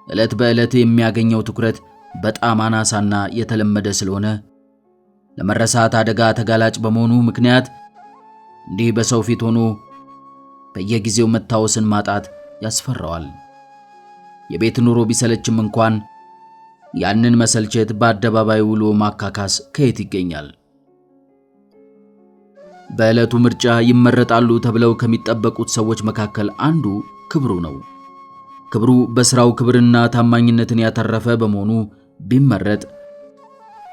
ዕለት በዕለት የሚያገኘው ትኩረት በጣም አናሳና የተለመደ ስለሆነ ለመረሳት አደጋ ተጋላጭ በመሆኑ ምክንያት እንዲህ በሰው ፊት ሆኖ በየጊዜው መታወስን ማጣት ያስፈራዋል። የቤት ኑሮ ቢሰለችም እንኳን ያንን መሰልቸት በአደባባይ ውሎ ማካካስ ከየት ይገኛል? በዕለቱ ምርጫ ይመረጣሉ ተብለው ከሚጠበቁት ሰዎች መካከል አንዱ ክብሩ ነው። ክብሩ በስራው ክብርና ታማኝነትን ያተረፈ በመሆኑ ቢመረጥ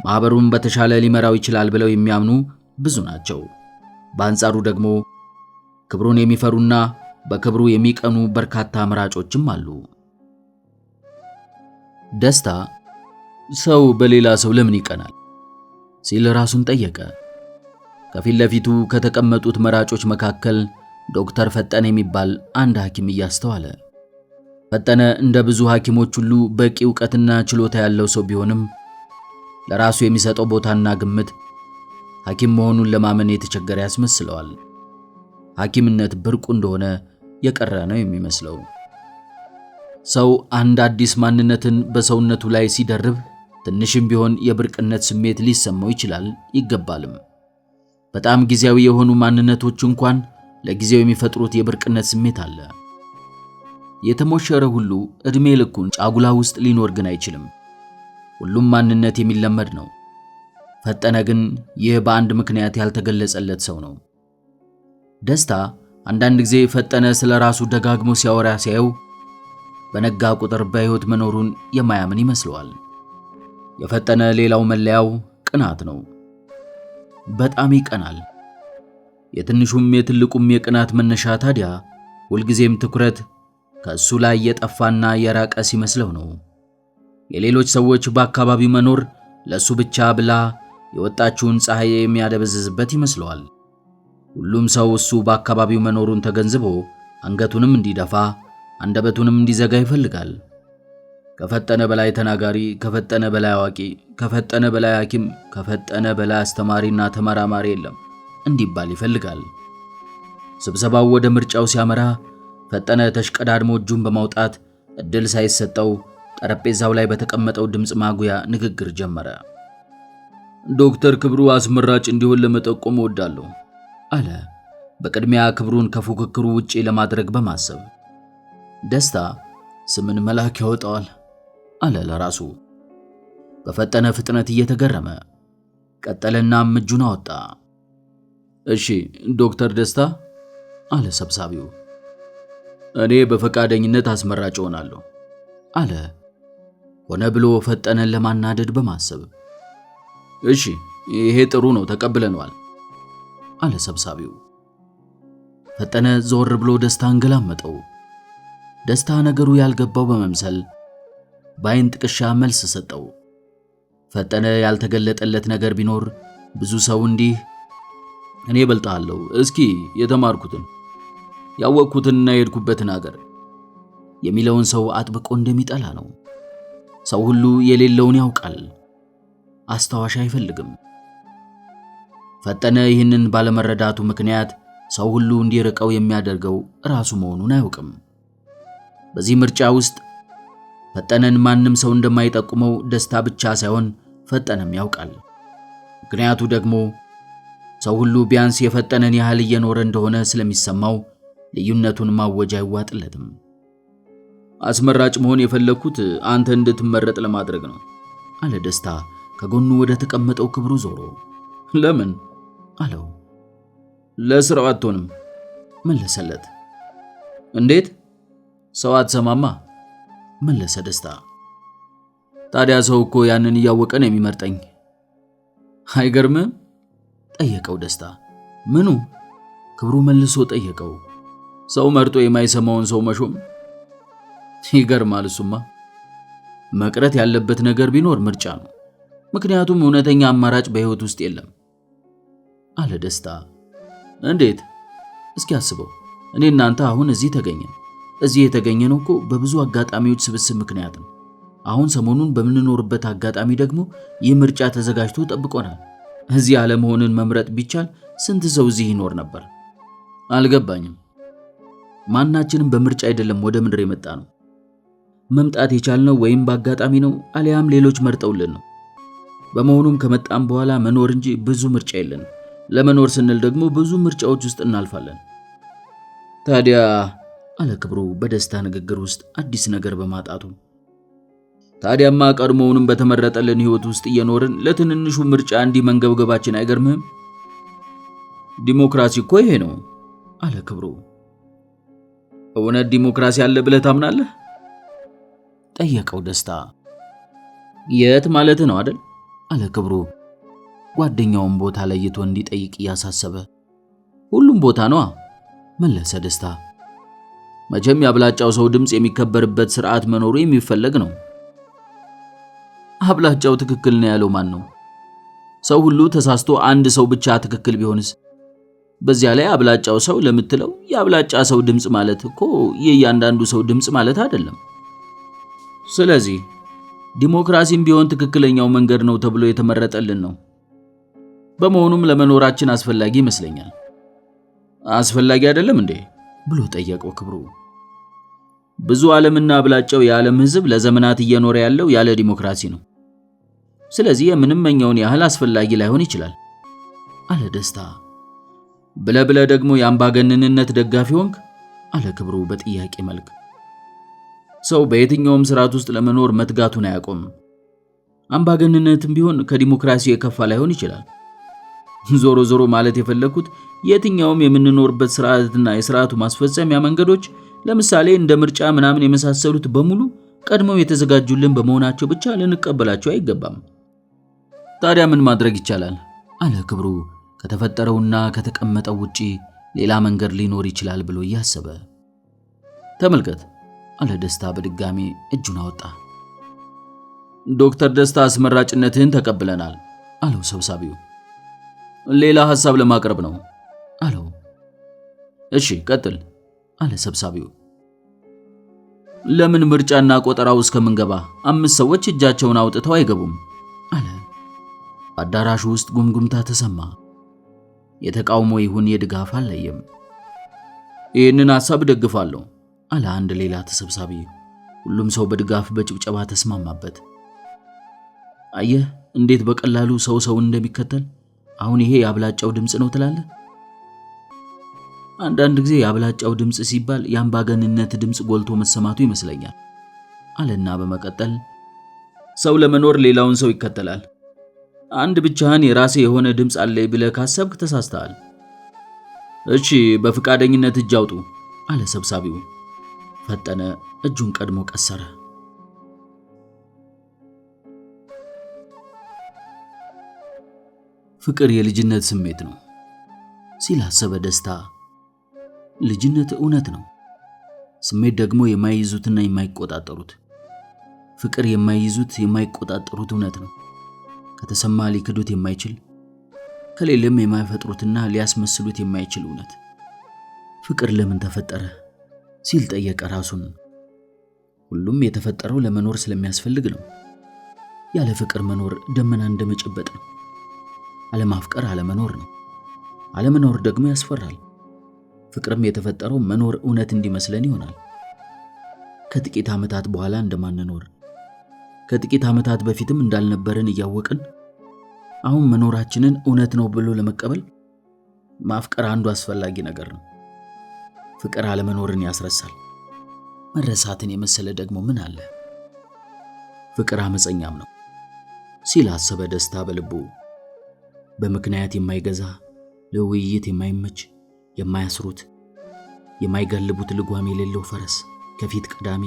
ማህበሩን በተሻለ ሊመራው ይችላል ብለው የሚያምኑ ብዙ ናቸው። በአንጻሩ ደግሞ ክብሩን የሚፈሩና በክብሩ የሚቀኑ በርካታ መራጮችም አሉ። ደስታ ሰው በሌላ ሰው ለምን ይቀናል ሲል ራሱን ጠየቀ። ከፊት ለፊቱ ከተቀመጡት መራጮች መካከል ዶክተር ፈጠነ የሚባል አንድ ሐኪም እያስተዋለ። ፈጠነ እንደ ብዙ ሐኪሞች ሁሉ በቂ ዕውቀትና ችሎታ ያለው ሰው ቢሆንም ለራሱ የሚሰጠው ቦታና ግምት ሐኪም መሆኑን ለማመን የተቸገረ ያስመስለዋል። ሐኪምነት ብርቁ እንደሆነ የቀረ ነው የሚመስለው። ሰው አንድ አዲስ ማንነትን በሰውነቱ ላይ ሲደርብ ትንሽም ቢሆን የብርቅነት ስሜት ሊሰማው ይችላል፣ ይገባልም። በጣም ጊዜያዊ የሆኑ ማንነቶች እንኳን ለጊዜው የሚፈጥሩት የብርቅነት ስሜት አለ። የተሞሸረ ሁሉ እድሜ ልኩን ጫጉላ ውስጥ ሊኖር ግን አይችልም። ሁሉም ማንነት የሚለመድ ነው። ፈጠነ ግን ይህ በአንድ ምክንያት ያልተገለጸለት ሰው ነው። ደስታ አንዳንድ ጊዜ ፈጠነ ስለ ራሱ ደጋግሞ ሲያወራ ሲያየው በነጋ ቁጥር በሕይወት መኖሩን የማያምን ይመስለዋል። የፈጠነ ሌላው መለያው ቅናት ነው። በጣም ይቀናል። የትንሹም የትልቁም የቅናት መነሻ ታዲያ ሁልጊዜም ትኩረት ከእሱ ላይ የጠፋና የራቀ ሲመስለው ነው። የሌሎች ሰዎች በአካባቢው መኖር ለእሱ ብቻ ብላ የወጣችውን ፀሐይ የሚያደበዝዝበት ይመስለዋል። ሁሉም ሰው እሱ በአካባቢው መኖሩን ተገንዝቦ አንገቱንም እንዲደፋ አንደበቱንም እንዲዘጋ ይፈልጋል። ከፈጠነ በላይ ተናጋሪ፣ ከፈጠነ በላይ አዋቂ፣ ከፈጠነ በላይ ሐኪም፣ ከፈጠነ በላይ አስተማሪና ተመራማሪ የለም እንዲባል ይፈልጋል። ስብሰባው ወደ ምርጫው ሲያመራ ፈጠነ ተሽቀዳድሞ እጁን በማውጣት እድል ሳይሰጠው ጠረጴዛው ላይ በተቀመጠው ድምፅ ማጉያ ንግግር ጀመረ። ዶክተር ክብሩ አስመራጭ እንዲሆን ለመጠቆም እወዳለሁ አለ፣ በቅድሚያ ክብሩን ከፉክክሩ ውጪ ለማድረግ በማሰብ። ደስታ ስምን መልአክ ያወጣዋል አለ ለራሱ በፈጠነ ፍጥነት እየተገረመ። ቀጠለናም እጁን አወጣ። እሺ ዶክተር ደስታ አለ ሰብሳቢው፣ እኔ በፈቃደኝነት አስመራጭ እሆናለሁ አለ ሆነ ብሎ ፈጠነን ለማናደድ በማሰብ። እሺ ይሄ ጥሩ ነው፣ ተቀብለነዋል አለ ሰብሳቢው። ፈጠነ ዞር ብሎ ደስታን ገላመጠው። ደስታ ነገሩ ያልገባው በመምሰል በአይን ጥቅሻ መልስ ሰጠው። ፈጠነ ያልተገለጠለት ነገር ቢኖር ብዙ ሰው እንዲህ እኔ እበልጥሃለሁ፣ እስኪ የተማርኩትን ያወቅኩትንና የሄድኩበትን አገር የሚለውን ሰው አጥብቆ እንደሚጠላ ነው። ሰው ሁሉ የሌለውን ያውቃል፣ አስታዋሽ አይፈልግም። ፈጠነ ይህንን ባለመረዳቱ ምክንያት ሰው ሁሉ እንዲርቀው የሚያደርገው ራሱ መሆኑን አያውቅም። በዚህ ምርጫ ውስጥ ፈጠነን ማንም ሰው እንደማይጠቁመው ደስታ ብቻ ሳይሆን ፈጠነም ያውቃል። ምክንያቱ ደግሞ ሰው ሁሉ ቢያንስ የፈጠነን ያህል እየኖረ እንደሆነ ስለሚሰማው ልዩነቱን ማወጅ አይዋጥለትም። አስመራጭ መሆን የፈለኩት አንተ እንድትመረጥ ለማድረግ ነው አለ ደስታ ከጎኑ ወደ ተቀመጠው ክብሩ ዞሮ። ለምን አለው። ለስራው አትሆንም መለሰለት። እንዴት? ሰው አትሰማማ መለሰ ደስታ። ታዲያ ሰው እኮ ያንን እያወቀ ነው የሚመርጠኝ። አይገርምም? ጠየቀው ደስታ። ምኑ? ክብሩ መልሶ ጠየቀው። ሰው መርጦ የማይሰማውን ሰው መሾም ይገርማል። እሱማ መቅረት ያለበት ነገር ቢኖር ምርጫ ነው። ምክንያቱም እውነተኛ አማራጭ በሕይወት ውስጥ የለም አለ ደስታ። እንዴት? እስኪ አስበው። እኔ እናንተ አሁን እዚህ ተገኘን። እዚህ የተገኘነው እኮ በብዙ አጋጣሚዎች ስብስብ ምክንያት ነው። አሁን ሰሞኑን በምንኖርበት አጋጣሚ ደግሞ ይህ ምርጫ ተዘጋጅቶ ጠብቆናል። እዚህ አለመሆንን መምረጥ ቢቻል ስንት ሰው እዚህ ይኖር ነበር? አልገባኝም። ማናችንም በምርጫ አይደለም ወደ ምድር የመጣ ነው። መምጣት የቻልነው ወይም በአጋጣሚ ነው፣ አሊያም ሌሎች መርጠውልን ነው። በመሆኑም ከመጣም በኋላ መኖር እንጂ ብዙ ምርጫ የለንም። ለመኖር ስንል ደግሞ ብዙ ምርጫዎች ውስጥ እናልፋለን። ታዲያ አለ ክብሩ በደስታ ንግግር ውስጥ አዲስ ነገር በማጣቱ፣ ታዲያማ ቀድሞውንም በተመረጠልን ሕይወት ውስጥ እየኖርን ለትንንሹ ምርጫ እንዲህ መንገብገባችን አይገርምህም? ዲሞክራሲ እኮ ይሄ ነው አለ ክብሩ። እውነት ዲሞክራሲ አለ ብለህ ታምናለህ? ጠየቀው ደስታ። የት ማለት ነው አይደል? አለ ክብሩ ጓደኛውን ቦታ ለይቶ እንዲጠይቅ እያሳሰበ። ሁሉም ቦታ ነዋ መለሰ ደስታ። መቼም የአብላጫው ሰው ድምፅ የሚከበርበት ስርዓት መኖሩ የሚፈለግ ነው። አብላጫው ትክክል ነው ያለው ማን ነው? ሰው ሁሉ ተሳስቶ አንድ ሰው ብቻ ትክክል ቢሆንስ? በዚያ ላይ አብላጫው ሰው ለምትለው የአብላጫ ሰው ድምፅ ማለት እኮ የእያንዳንዱ ሰው ድምፅ ማለት አይደለም። ስለዚህ ዲሞክራሲም ቢሆን ትክክለኛው መንገድ ነው ተብሎ የተመረጠልን ነው። በመሆኑም ለመኖራችን አስፈላጊ ይመስለኛል። አስፈላጊ አይደለም እንዴ ብሎ ጠየቀው ክብሩ። ብዙ ዓለምና አብላጫው የዓለም ሕዝብ ለዘመናት እየኖረ ያለው ያለ ዲሞክራሲ ነው። ስለዚህ የምንመኘውን ያህል አስፈላጊ ላይሆን ይችላል አለ ደስታ። ብለ ብለ ደግሞ የአምባገነንነት ደጋፊ ሆንክ አለ ክብሩ በጥያቄ መልክ። ሰው በየትኛውም ስርዓት ውስጥ ለመኖር መትጋቱን አያቆምም። አምባገነንነትም ቢሆን ከዲሞክራሲ የከፋ ላይሆን ይችላል። ዞሮ ዞሮ ማለት የፈለኩት የትኛውም የምንኖርበት ስርዓትና የስርዓቱ ማስፈጸሚያ መንገዶች ለምሳሌ እንደ ምርጫ ምናምን የመሳሰሉት በሙሉ ቀድመው የተዘጋጁልን በመሆናቸው ብቻ ልንቀበላቸው አይገባም። ታዲያ ምን ማድረግ ይቻላል አለ ክብሩ ከተፈጠረውና ከተቀመጠው ውጪ ሌላ መንገድ ሊኖር ይችላል ብሎ እያሰበ። ተመልከት አለ ደስታ በድጋሚ እጁን አወጣ። ዶክተር ደስታ አስመራጭነትህን ተቀብለናል አለው ሰብሳቢው። ሌላ ሐሳብ ለማቅረብ ነው አለው። እሺ ቀጥል አለ ሰብሳቢው። ለምን ምርጫና ቆጠራው እስከምንገባ 5 ሰዎች እጃቸውን አውጥተው አይገቡም አለ። አዳራሹ ውስጥ ጉምጉምታ ተሰማ። የተቃውሞ ይሁን የድጋፍ አልለየም። ይህንን ሐሳብ ደግፋለሁ አለ አንድ ሌላ ተሰብሳቢ። ሁሉም ሰው በድጋፍ በጭብጨባ ተስማማበት። አየህ እንዴት በቀላሉ ሰው ሰውን እንደሚከተል። አሁን ይሄ የአብላጫው ድምፅ ነው ትላለህ? አንዳንድ ጊዜ የአብላጫው ድምፅ ሲባል የአምባገነንነት ድምፅ ጎልቶ መሰማቱ ይመስለኛል አለና በመቀጠል ሰው ለመኖር ሌላውን ሰው ይከተላል። አንድ ብቻህን የራሴ የሆነ ድምፅ አለኝ ብለህ ካሰብክ ተሳስተሃል። እሺ በፍቃደኝነት እጅ አውጡ አለ ሰብሳቢው። ፈጠነ እጁን ቀድሞ ቀሰረ። ፍቅር የልጅነት ስሜት ነው ሲል አሰበ ደስታ። ልጅነት እውነት ነው፣ ስሜት ደግሞ የማይይዙትና የማይቆጣጠሩት። ፍቅር የማይይዙት የማይቆጣጠሩት እውነት ነው። ከተሰማ ሊክዱት የማይችል ከሌለም የማይፈጥሩትና ሊያስመስሉት የማይችል እውነት። ፍቅር ለምን ተፈጠረ ሲል ጠየቀ ራሱን። ሁሉም የተፈጠረው ለመኖር ስለሚያስፈልግ ነው። ያለ ፍቅር መኖር ደመና እንደመጨበጥ ነው። አለማፍቀር አለመኖር ነው። አለመኖር ደግሞ ያስፈራል። ፍቅርም የተፈጠረው መኖር እውነት እንዲመስለን ይሆናል። ከጥቂት ዓመታት በኋላ እንደማንኖር፣ ከጥቂት ዓመታት በፊትም እንዳልነበርን እያወቅን አሁን መኖራችንን እውነት ነው ብሎ ለመቀበል ማፍቀር አንዱ አስፈላጊ ነገር ነው። ፍቅር አለመኖርን ያስረሳል። መረሳትን የመሰለ ደግሞ ምን አለ? ፍቅር አመፀኛም ነው ሲል አሰበ ደስታ በልቡ። በምክንያት የማይገዛ፣ ለውይይት የማይመች፣ የማያስሩት፣ የማይጋልቡት ልጓም የሌለው ፈረስ፣ ከፊት ቀዳሚ፣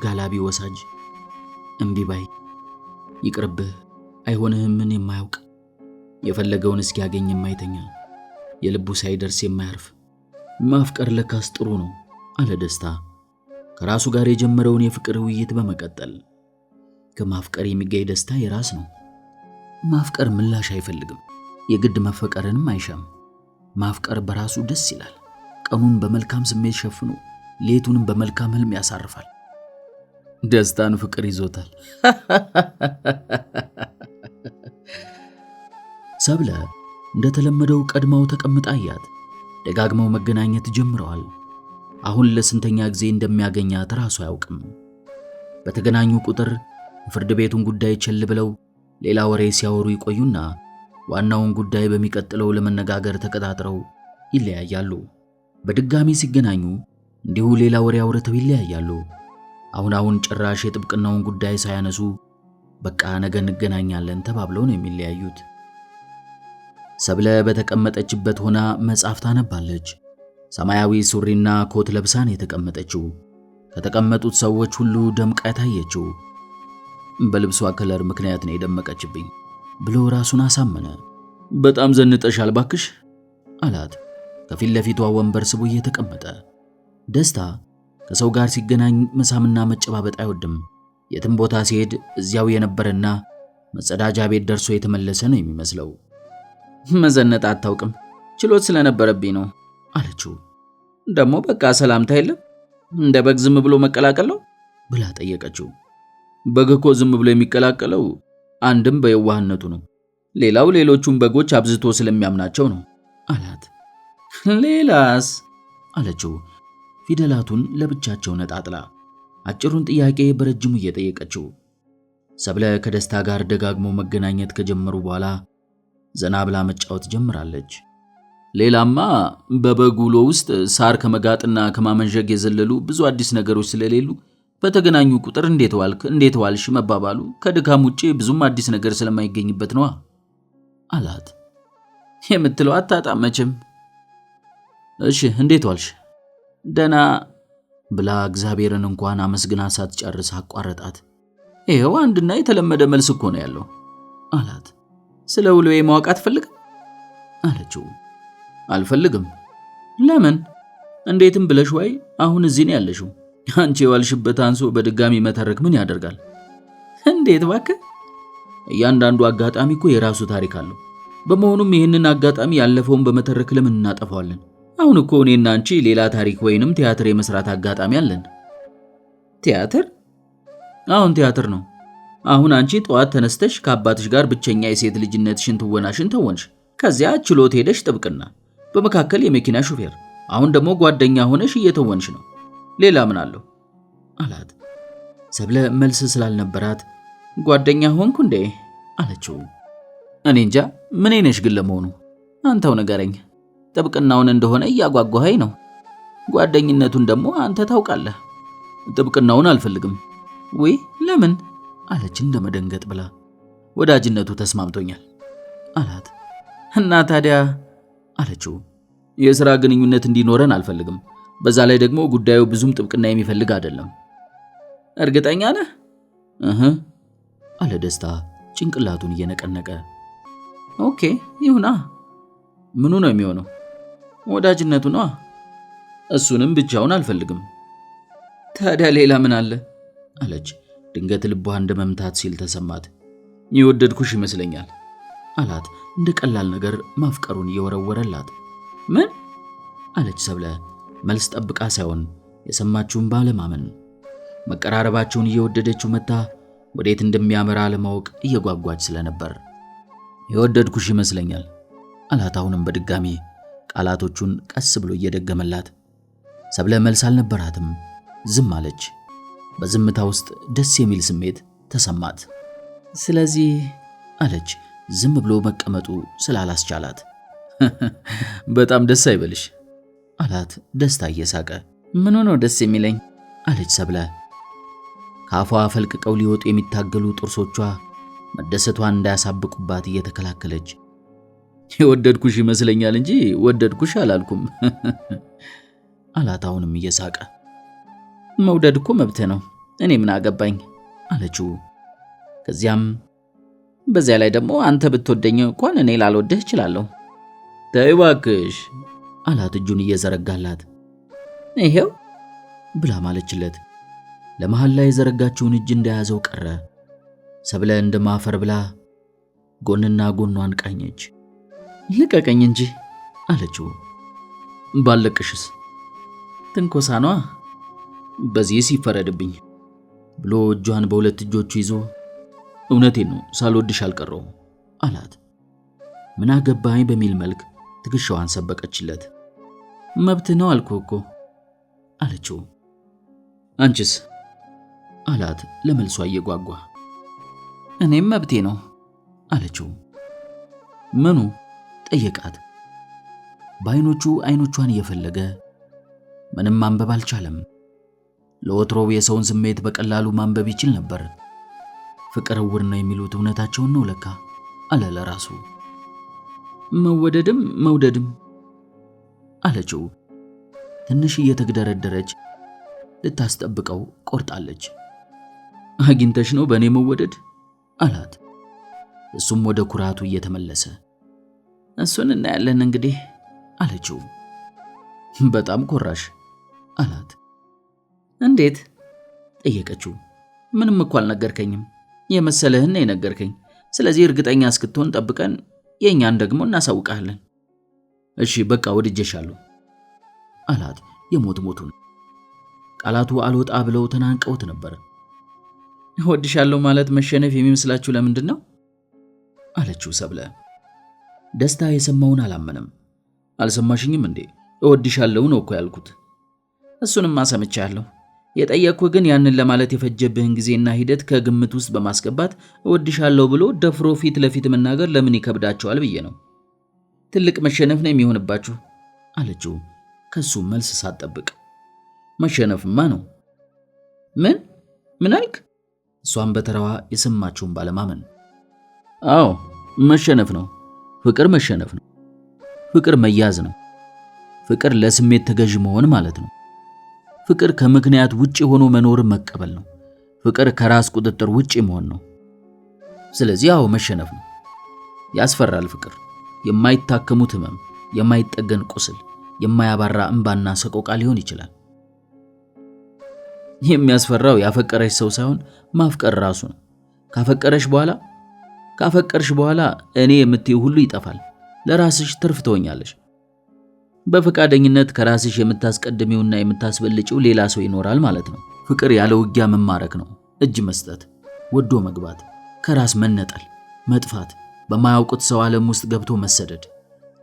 ጋላቢ ወሳጅ፣ እምቢ ባይ፣ ይቅርብህ አይሆንህምን የማያውቅ፣ የፈለገውን እስኪያገኝ የማይተኛ፣ የልቡ ሳይደርስ የማያርፍ። ማፍቀር ለካስ ጥሩ ነው አለ ደስታ ከራሱ ጋር የጀመረውን የፍቅር ውይይት በመቀጠል። ከማፍቀር የሚገኝ ደስታ የራስ ነው። ማፍቀር ምላሽ አይፈልግም፣ የግድ መፈቀርንም አይሻም። ማፍቀር በራሱ ደስ ይላል። ቀኑን በመልካም ስሜት ሸፍኖ ሌቱንም በመልካም ህልም ያሳርፋል። ደስታን ፍቅር ይዞታል። ሰብለ እንደተለመደው ቀድማው ተቀምጣ አያት። ደጋግመው መገናኘት ጀምረዋል። አሁን ለስንተኛ ጊዜ እንደሚያገኛት ራሱ አያውቅም። በተገናኙ ቁጥር የፍርድ ቤቱን ጉዳይ ቸል ብለው ሌላ ወሬ ሲያወሩ ይቆዩና ዋናውን ጉዳይ በሚቀጥለው ለመነጋገር ተቀጣጥረው ይለያያሉ። በድጋሚ ሲገናኙ እንዲሁ ሌላ ወሬ አውርተው ይለያያሉ። አሁን አሁን ጭራሽ የጥብቅናውን ጉዳይ ሳያነሱ በቃ ነገ እንገናኛለን ተባብለው ነው የሚለያዩት። ሰብለ በተቀመጠችበት ሆና መጽሐፍ ታነባለች። ሰማያዊ ሱሪና ኮት ለብሳን የተቀመጠችው ከተቀመጡት ሰዎች ሁሉ ደምቃ ታየችው። በልብሷ color ምክንያት ነው የደመቀችብኝ ብሎ ራሱን አሳመነ። በጣም ዘንጠሻል ባክሽ አላት ከፊት ለፊቷ ወንበር ስቦ እየተቀመጠ። ደስታ ከሰው ጋር ሲገናኝ መሳምና መጨባበጥ አይወድም። የትም ቦታ ሲሄድ እዚያው የነበረና መጸዳጃ ቤት ደርሶ የተመለሰ ነው የሚመስለው። መዘነጥ አታውቅም፣ ችሎት ስለነበረብኝ ነው አለችው። ደግሞ በቃ ሰላምታ የለም እንደ በግ ዝም ብሎ መቀላቀል ነው ብላ ጠየቀችው። በግ እኮ ዝም ብሎ የሚቀላቀለው አንድም በየዋህነቱ ነው፣ ሌላው ሌሎቹን በጎች አብዝቶ ስለሚያምናቸው ነው አላት። ሌላስ አለችው ፊደላቱን ለብቻቸው ነጣጥላ አጭሩን ጥያቄ በረጅሙ እየጠየቀችው። ሰብለ ከደስታ ጋር ደጋግሞ መገናኘት ከጀመሩ በኋላ ዘና ብላ መጫወት ጀምራለች። ሌላማ በበግ ውሎ ውስጥ ሳር ከመጋጥና ከማመንዠግ የዘለሉ ብዙ አዲስ ነገሮች ስለሌሉ በተገናኙ ቁጥር እንዴት ዋልክ እንዴት ዋልሽ መባባሉ ከድካም ውጪ ብዙም አዲስ ነገር ስለማይገኝበት ነዋ አላት። የምትለው አታጣም መቼም። እሺ እንዴት ዋልሽ? ደና ብላ እግዚአብሔርን እንኳን አመስግና ሳትጨርስ አቋረጣት። ይኸው አንድና የተለመደ መልስ እኮ ነው ያለው አላት። ስለ ውሎዬ ማወቅ አትፈልግም አለችው። አልፈልግም። ለምን? እንዴትም ብለሽ ወይ አሁን እዚህ ነው ያለሽው። አንቺ የዋልሽበት አንሶ በድጋሚ መተረክ ምን ያደርጋል? እንዴት እባክህ። እያንዳንዱ አጋጣሚ እኮ የራሱ ታሪክ አለው። በመሆኑም ይህንን አጋጣሚ ያለፈውን በመተረክ ለምን እናጠፋዋለን? አሁን እኮ እኔና አንቺ ሌላ ታሪክ ወይንም ቲያትር የመስራት አጋጣሚ አለን። ቲያትር? አሁን ቲያትር ነው። አሁን አንቺ ጠዋት ተነስተሽ ከአባትሽ ጋር ብቸኛ የሴት ልጅነትሽን ትወናሽን ተወንሽ። ከዚያ ችሎት ሄደሽ ጥብቅና፣ በመካከል የመኪና ሹፌር፣ አሁን ደግሞ ጓደኛ ሆነሽ እየተወንሽ ነው። ሌላ ምን አለው አላት። ሰብለ መልስ ስላልነበራት ጓደኛ ሆንኩ እንዴ አለችው። እኔ እንጃ ምን ነሽ ግን ለመሆኑ አንተው ንገረኝ። ጥብቅናውን እንደሆነ እያጓጓኸኝ ነው። ጓደኝነቱን ደግሞ አንተ ታውቃለህ። ጥብቅናውን አልፈልግም። ውይ ለምን አለች እንደ መደንገጥ ብላ። ወዳጅነቱ ተስማምቶኛል አላት። እና ታዲያ አለችው። የሥራ ግንኙነት እንዲኖረን አልፈልግም። በዛ ላይ ደግሞ ጉዳዩ ብዙም ጥብቅና የሚፈልግ አይደለም። እርግጠኛ ነህ? እህ አለ ደስታ ጭንቅላቱን እየነቀነቀ። Okay ይሁና። ምኑ ነው የሚሆነው? ወዳጅነቱ ነዋ። እሱንም ብቻውን አልፈልግም። ታዲያ ሌላ ምን አለ አለች። ድንገት ልቧ እንደ መምታት ሲል ተሰማት። የወደድኩሽ ይመስለኛል አላት እንደ ቀላል ነገር ማፍቀሩን እየወረወረላት። ምን አለች ሰብለ መልስ ጠብቃ ሳይሆን የሰማችውን ባለማመን። መቀራረባቸውን እየወደደችው መታ ወዴት እንደሚያመራ ለማወቅ እየጓጓች ስለነበር የወደድኩሽ ይመስለኛል አላት። አሁንም በድጋሚ ቃላቶቹን ቀስ ብሎ እየደገመላት። ሰብለ መልስ አልነበራትም። ዝም አለች። በዝምታ ውስጥ ደስ የሚል ስሜት ተሰማት። ስለዚህ አለች፣ ዝም ብሎ መቀመጡ ስላላስቻላት። በጣም ደስ አይበልሽ አላት ደስታ እየሳቀ። ምኑ ነው ደስ የሚለኝ አለች ሰብለ። ከአፏ ፈልቅቀው ሊወጡ የሚታገሉ ጥርሶቿ መደሰቷን እንዳያሳብቁባት እየተከላከለች፣ የወደድኩሽ ይመስለኛል እንጂ ወደድኩሽ አላልኩም አላት አሁንም እየሳቀ። መውደድ እኮ መብትህ ነው፣ እኔ ምን አገባኝ አለችው። ከዚያም በዚያ ላይ ደግሞ አንተ ብትወደኝ እንኳን እኔ ላልወድህ እችላለሁ። ተይ እባክሽ አላት እጁን እየዘረጋላት። ይሄው ብላ ማለችለት። ለመሃል ላይ የዘረጋችውን እጅ እንደያዘው ቀረ። ሰብለ እንደማፈር ብላ ጎንና ጎኗን ቃኘች። ልቀቀኝ እንጂ አለችው። ባለቅሽስ? ትንኮሳ ነዋ። በዚህ ሲፈረድብኝ ብሎ እጇን በሁለት እጆቹ ይዞ እውነቴን ነው ሳልወድሽ አልቀረውም አላት። ምን አገባኝ በሚል መልክ ትከሻዋን ሰበቀችለት። መብት ነው አልኩህ እኮ አለችው። አንቺስ አላት ለመልሷ እየጓጓ። እኔም መብቴ ነው አለችው። ምኑ ጠየቃት። በአይኖቹ አይኖቿን እየፈለገ ምንም ማንበብ አልቻለም። ለወትሮው የሰውን ስሜት በቀላሉ ማንበብ ይችል ነበር። ፍቅር እውር ነው የሚሉት እውነታቸውን ነው ለካ አለ ለራሱ። መወደድም መውደድም አለችው። ትንሽ እየተግደረደረች ልታስጠብቀው ቆርጣለች። አግኝተሽ ነው በእኔ መወደድ አላት። እሱም ወደ ኩራቱ እየተመለሰ እሱን እናያለን እንግዲህ አለችው። በጣም ኮራሽ አላት። እንዴት ጠየቀችው። ምንም እኮ አልነገርከኝም፣ የመሰለህን ነው የነገርከኝ። ስለዚህ እርግጠኛ እስክትሆን ጠብቀን የእኛን ደግሞ እናሳውቃለን። እሺ በቃ ወድጄሻለሁ አላት የሞት ሞቱን። ቃላቱ አልወጣ ብለው ተናንቀውት ነበር። እወድሻለሁ ማለት መሸነፍ የሚመስላችሁ ለምንድን ነው አለችው ሰብለ። ደስታ የሰማውን አላመነም። አልሰማሽኝም እንዴ? እወድሻለሁ ነው እኮ ያልኩት። እሱንማ ሰምቻለሁ። የጠየቅኩህ ግን ያንን ለማለት የፈጀብህን ጊዜና ሂደት ከግምት ውስጥ በማስገባት እወድሻለሁ ብሎ ደፍሮ ፊት ለፊት መናገር ለምን ይከብዳቸዋል ብዬ ነው። ትልቅ መሸነፍ ነው የሚሆንባችሁ አለችው ከሱ መልስ ሳትጠብቅ። መሸነፍማ ነው። ምን ምን አልክ? እሷም በተራዋ የሰማችውን ባለማመን አዎ መሸነፍ ነው። ፍቅር መሸነፍ ነው። ፍቅር መያዝ ነው። ፍቅር ለስሜት ተገዥ መሆን ማለት ነው። ፍቅር ከምክንያት ውጪ ሆኖ መኖር መቀበል ነው። ፍቅር ከራስ ቁጥጥር ውጪ መሆን ነው። ስለዚህ አዎ መሸነፍ ነው። ያስፈራል። ፍቅር የማይታከሙት ህመም፣ የማይጠገን ቁስል፣ የማያባራ እንባና ሰቆቃ ሊሆን ይችላል። የሚያስፈራው ያፈቀረሽ ሰው ሳይሆን ማፍቀር ራሱ ነው። ካፈቀረሽ በኋላ ካፈቀርሽ በኋላ እኔ የምትይው ሁሉ ይጠፋል። ለራስሽ ትርፍ ትሆኛለሽ። በፈቃደኝነት ከራስሽ የምታስቀድሚውና የምታስበልጪው ሌላ ሰው ይኖራል ማለት ነው። ፍቅር ያለ ውጊያ መማረክ ነው። እጅ መስጠት፣ ወዶ መግባት፣ ከራስ መነጠል፣ መጥፋት፣ በማያውቁት ሰው ዓለም ውስጥ ገብቶ መሰደድ።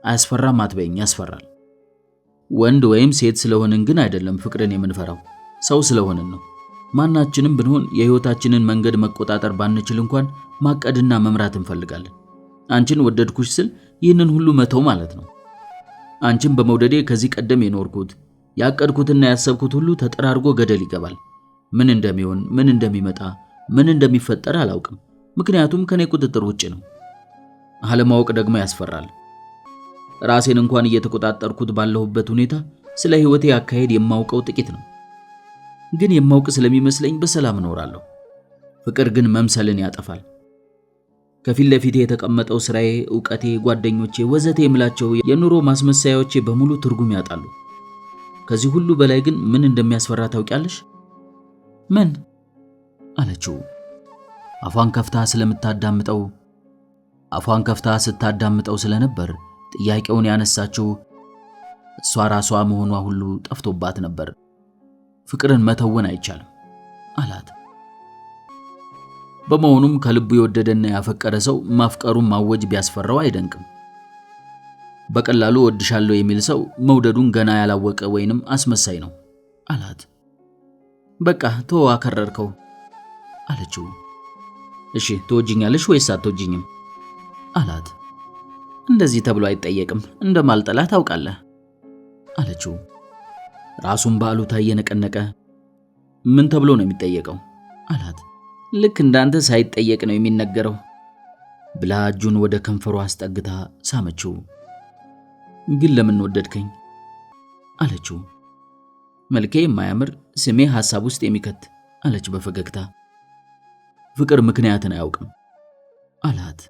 አያስፈራም አትበይኝ፣ ያስፈራል። ወንድ ወይም ሴት ስለሆንን ግን አይደለም ፍቅርን የምንፈራው፣ ሰው ስለሆንን ነው። ማናችንም ብንሆን የህይወታችንን መንገድ መቆጣጠር ባንችል እንኳን ማቀድና መምራት እንፈልጋለን። አንቺን ወደድኩሽ ስል ይህንን ሁሉ መተው ማለት ነው። አንቺን በመውደዴ ከዚህ ቀደም የኖርኩት ያቀድኩትና ያሰብኩት ሁሉ ተጠራርጎ ገደል ይገባል። ምን እንደሚሆን፣ ምን እንደሚመጣ፣ ምን እንደሚፈጠር አላውቅም። ምክንያቱም ከኔ ቁጥጥር ውጭ ነው። አለማወቅ ደግሞ ያስፈራል። ራሴን እንኳን እየተቆጣጠርኩት ባለሁበት ሁኔታ ስለ ህይወቴ አካሄድ የማውቀው ጥቂት ነው። ግን የማውቅ ስለሚመስለኝ በሰላም እኖራለሁ። ፍቅር ግን መምሰልን ያጠፋል። ከፊት ለፊቴ የተቀመጠው ስራዬ፣ ዕውቀቴ፣ ጓደኞቼ፣ ወዘተ የምላቸው የኑሮ ማስመሰያዎቼ በሙሉ ትርጉም ያጣሉ። ከዚህ ሁሉ በላይ ግን ምን እንደሚያስፈራ ታውቂያለሽ? ምን አለችው። አፏን ከፍታ ስለምታዳምጠው አፏን ከፍታ ስታዳምጠው ስለነበር ጥያቄውን ያነሳችው እሷ ራሷ መሆኗ ሁሉ ጠፍቶባት ነበር። ፍቅርን መተወን አይቻልም አላት። በመሆኑም ከልቡ የወደደና ያፈቀረ ሰው ማፍቀሩን ማወጅ ቢያስፈራው አይደንቅም። በቀላሉ እወድሻለሁ የሚል ሰው መውደዱን ገና ያላወቀ ወይንም አስመሳይ ነው አላት። በቃ ተወው፣ አከረርከው አለችው። እሺ ትወጂኛለሽ ወይስ አትወጂኝም አላት። እንደዚህ ተብሎ አይጠየቅም፣ እንደማልጠላህ ታውቃለህ አለችው። ራሱን በአሉታ እየነቀነቀ ምን ተብሎ ነው የሚጠየቀው አላት። ልክ እንዳንተ ሳይጠየቅ ነው የሚነገረው ብላ እጁን ወደ ከንፈሯ አስጠግታ ሳመችው። ግን ለምን ወደድከኝ አለችው። መልኬ የማያምር ስሜ ሐሳብ ውስጥ የሚከት አለች በፈገግታ። ፍቅር ምክንያትን አያውቅም አላት።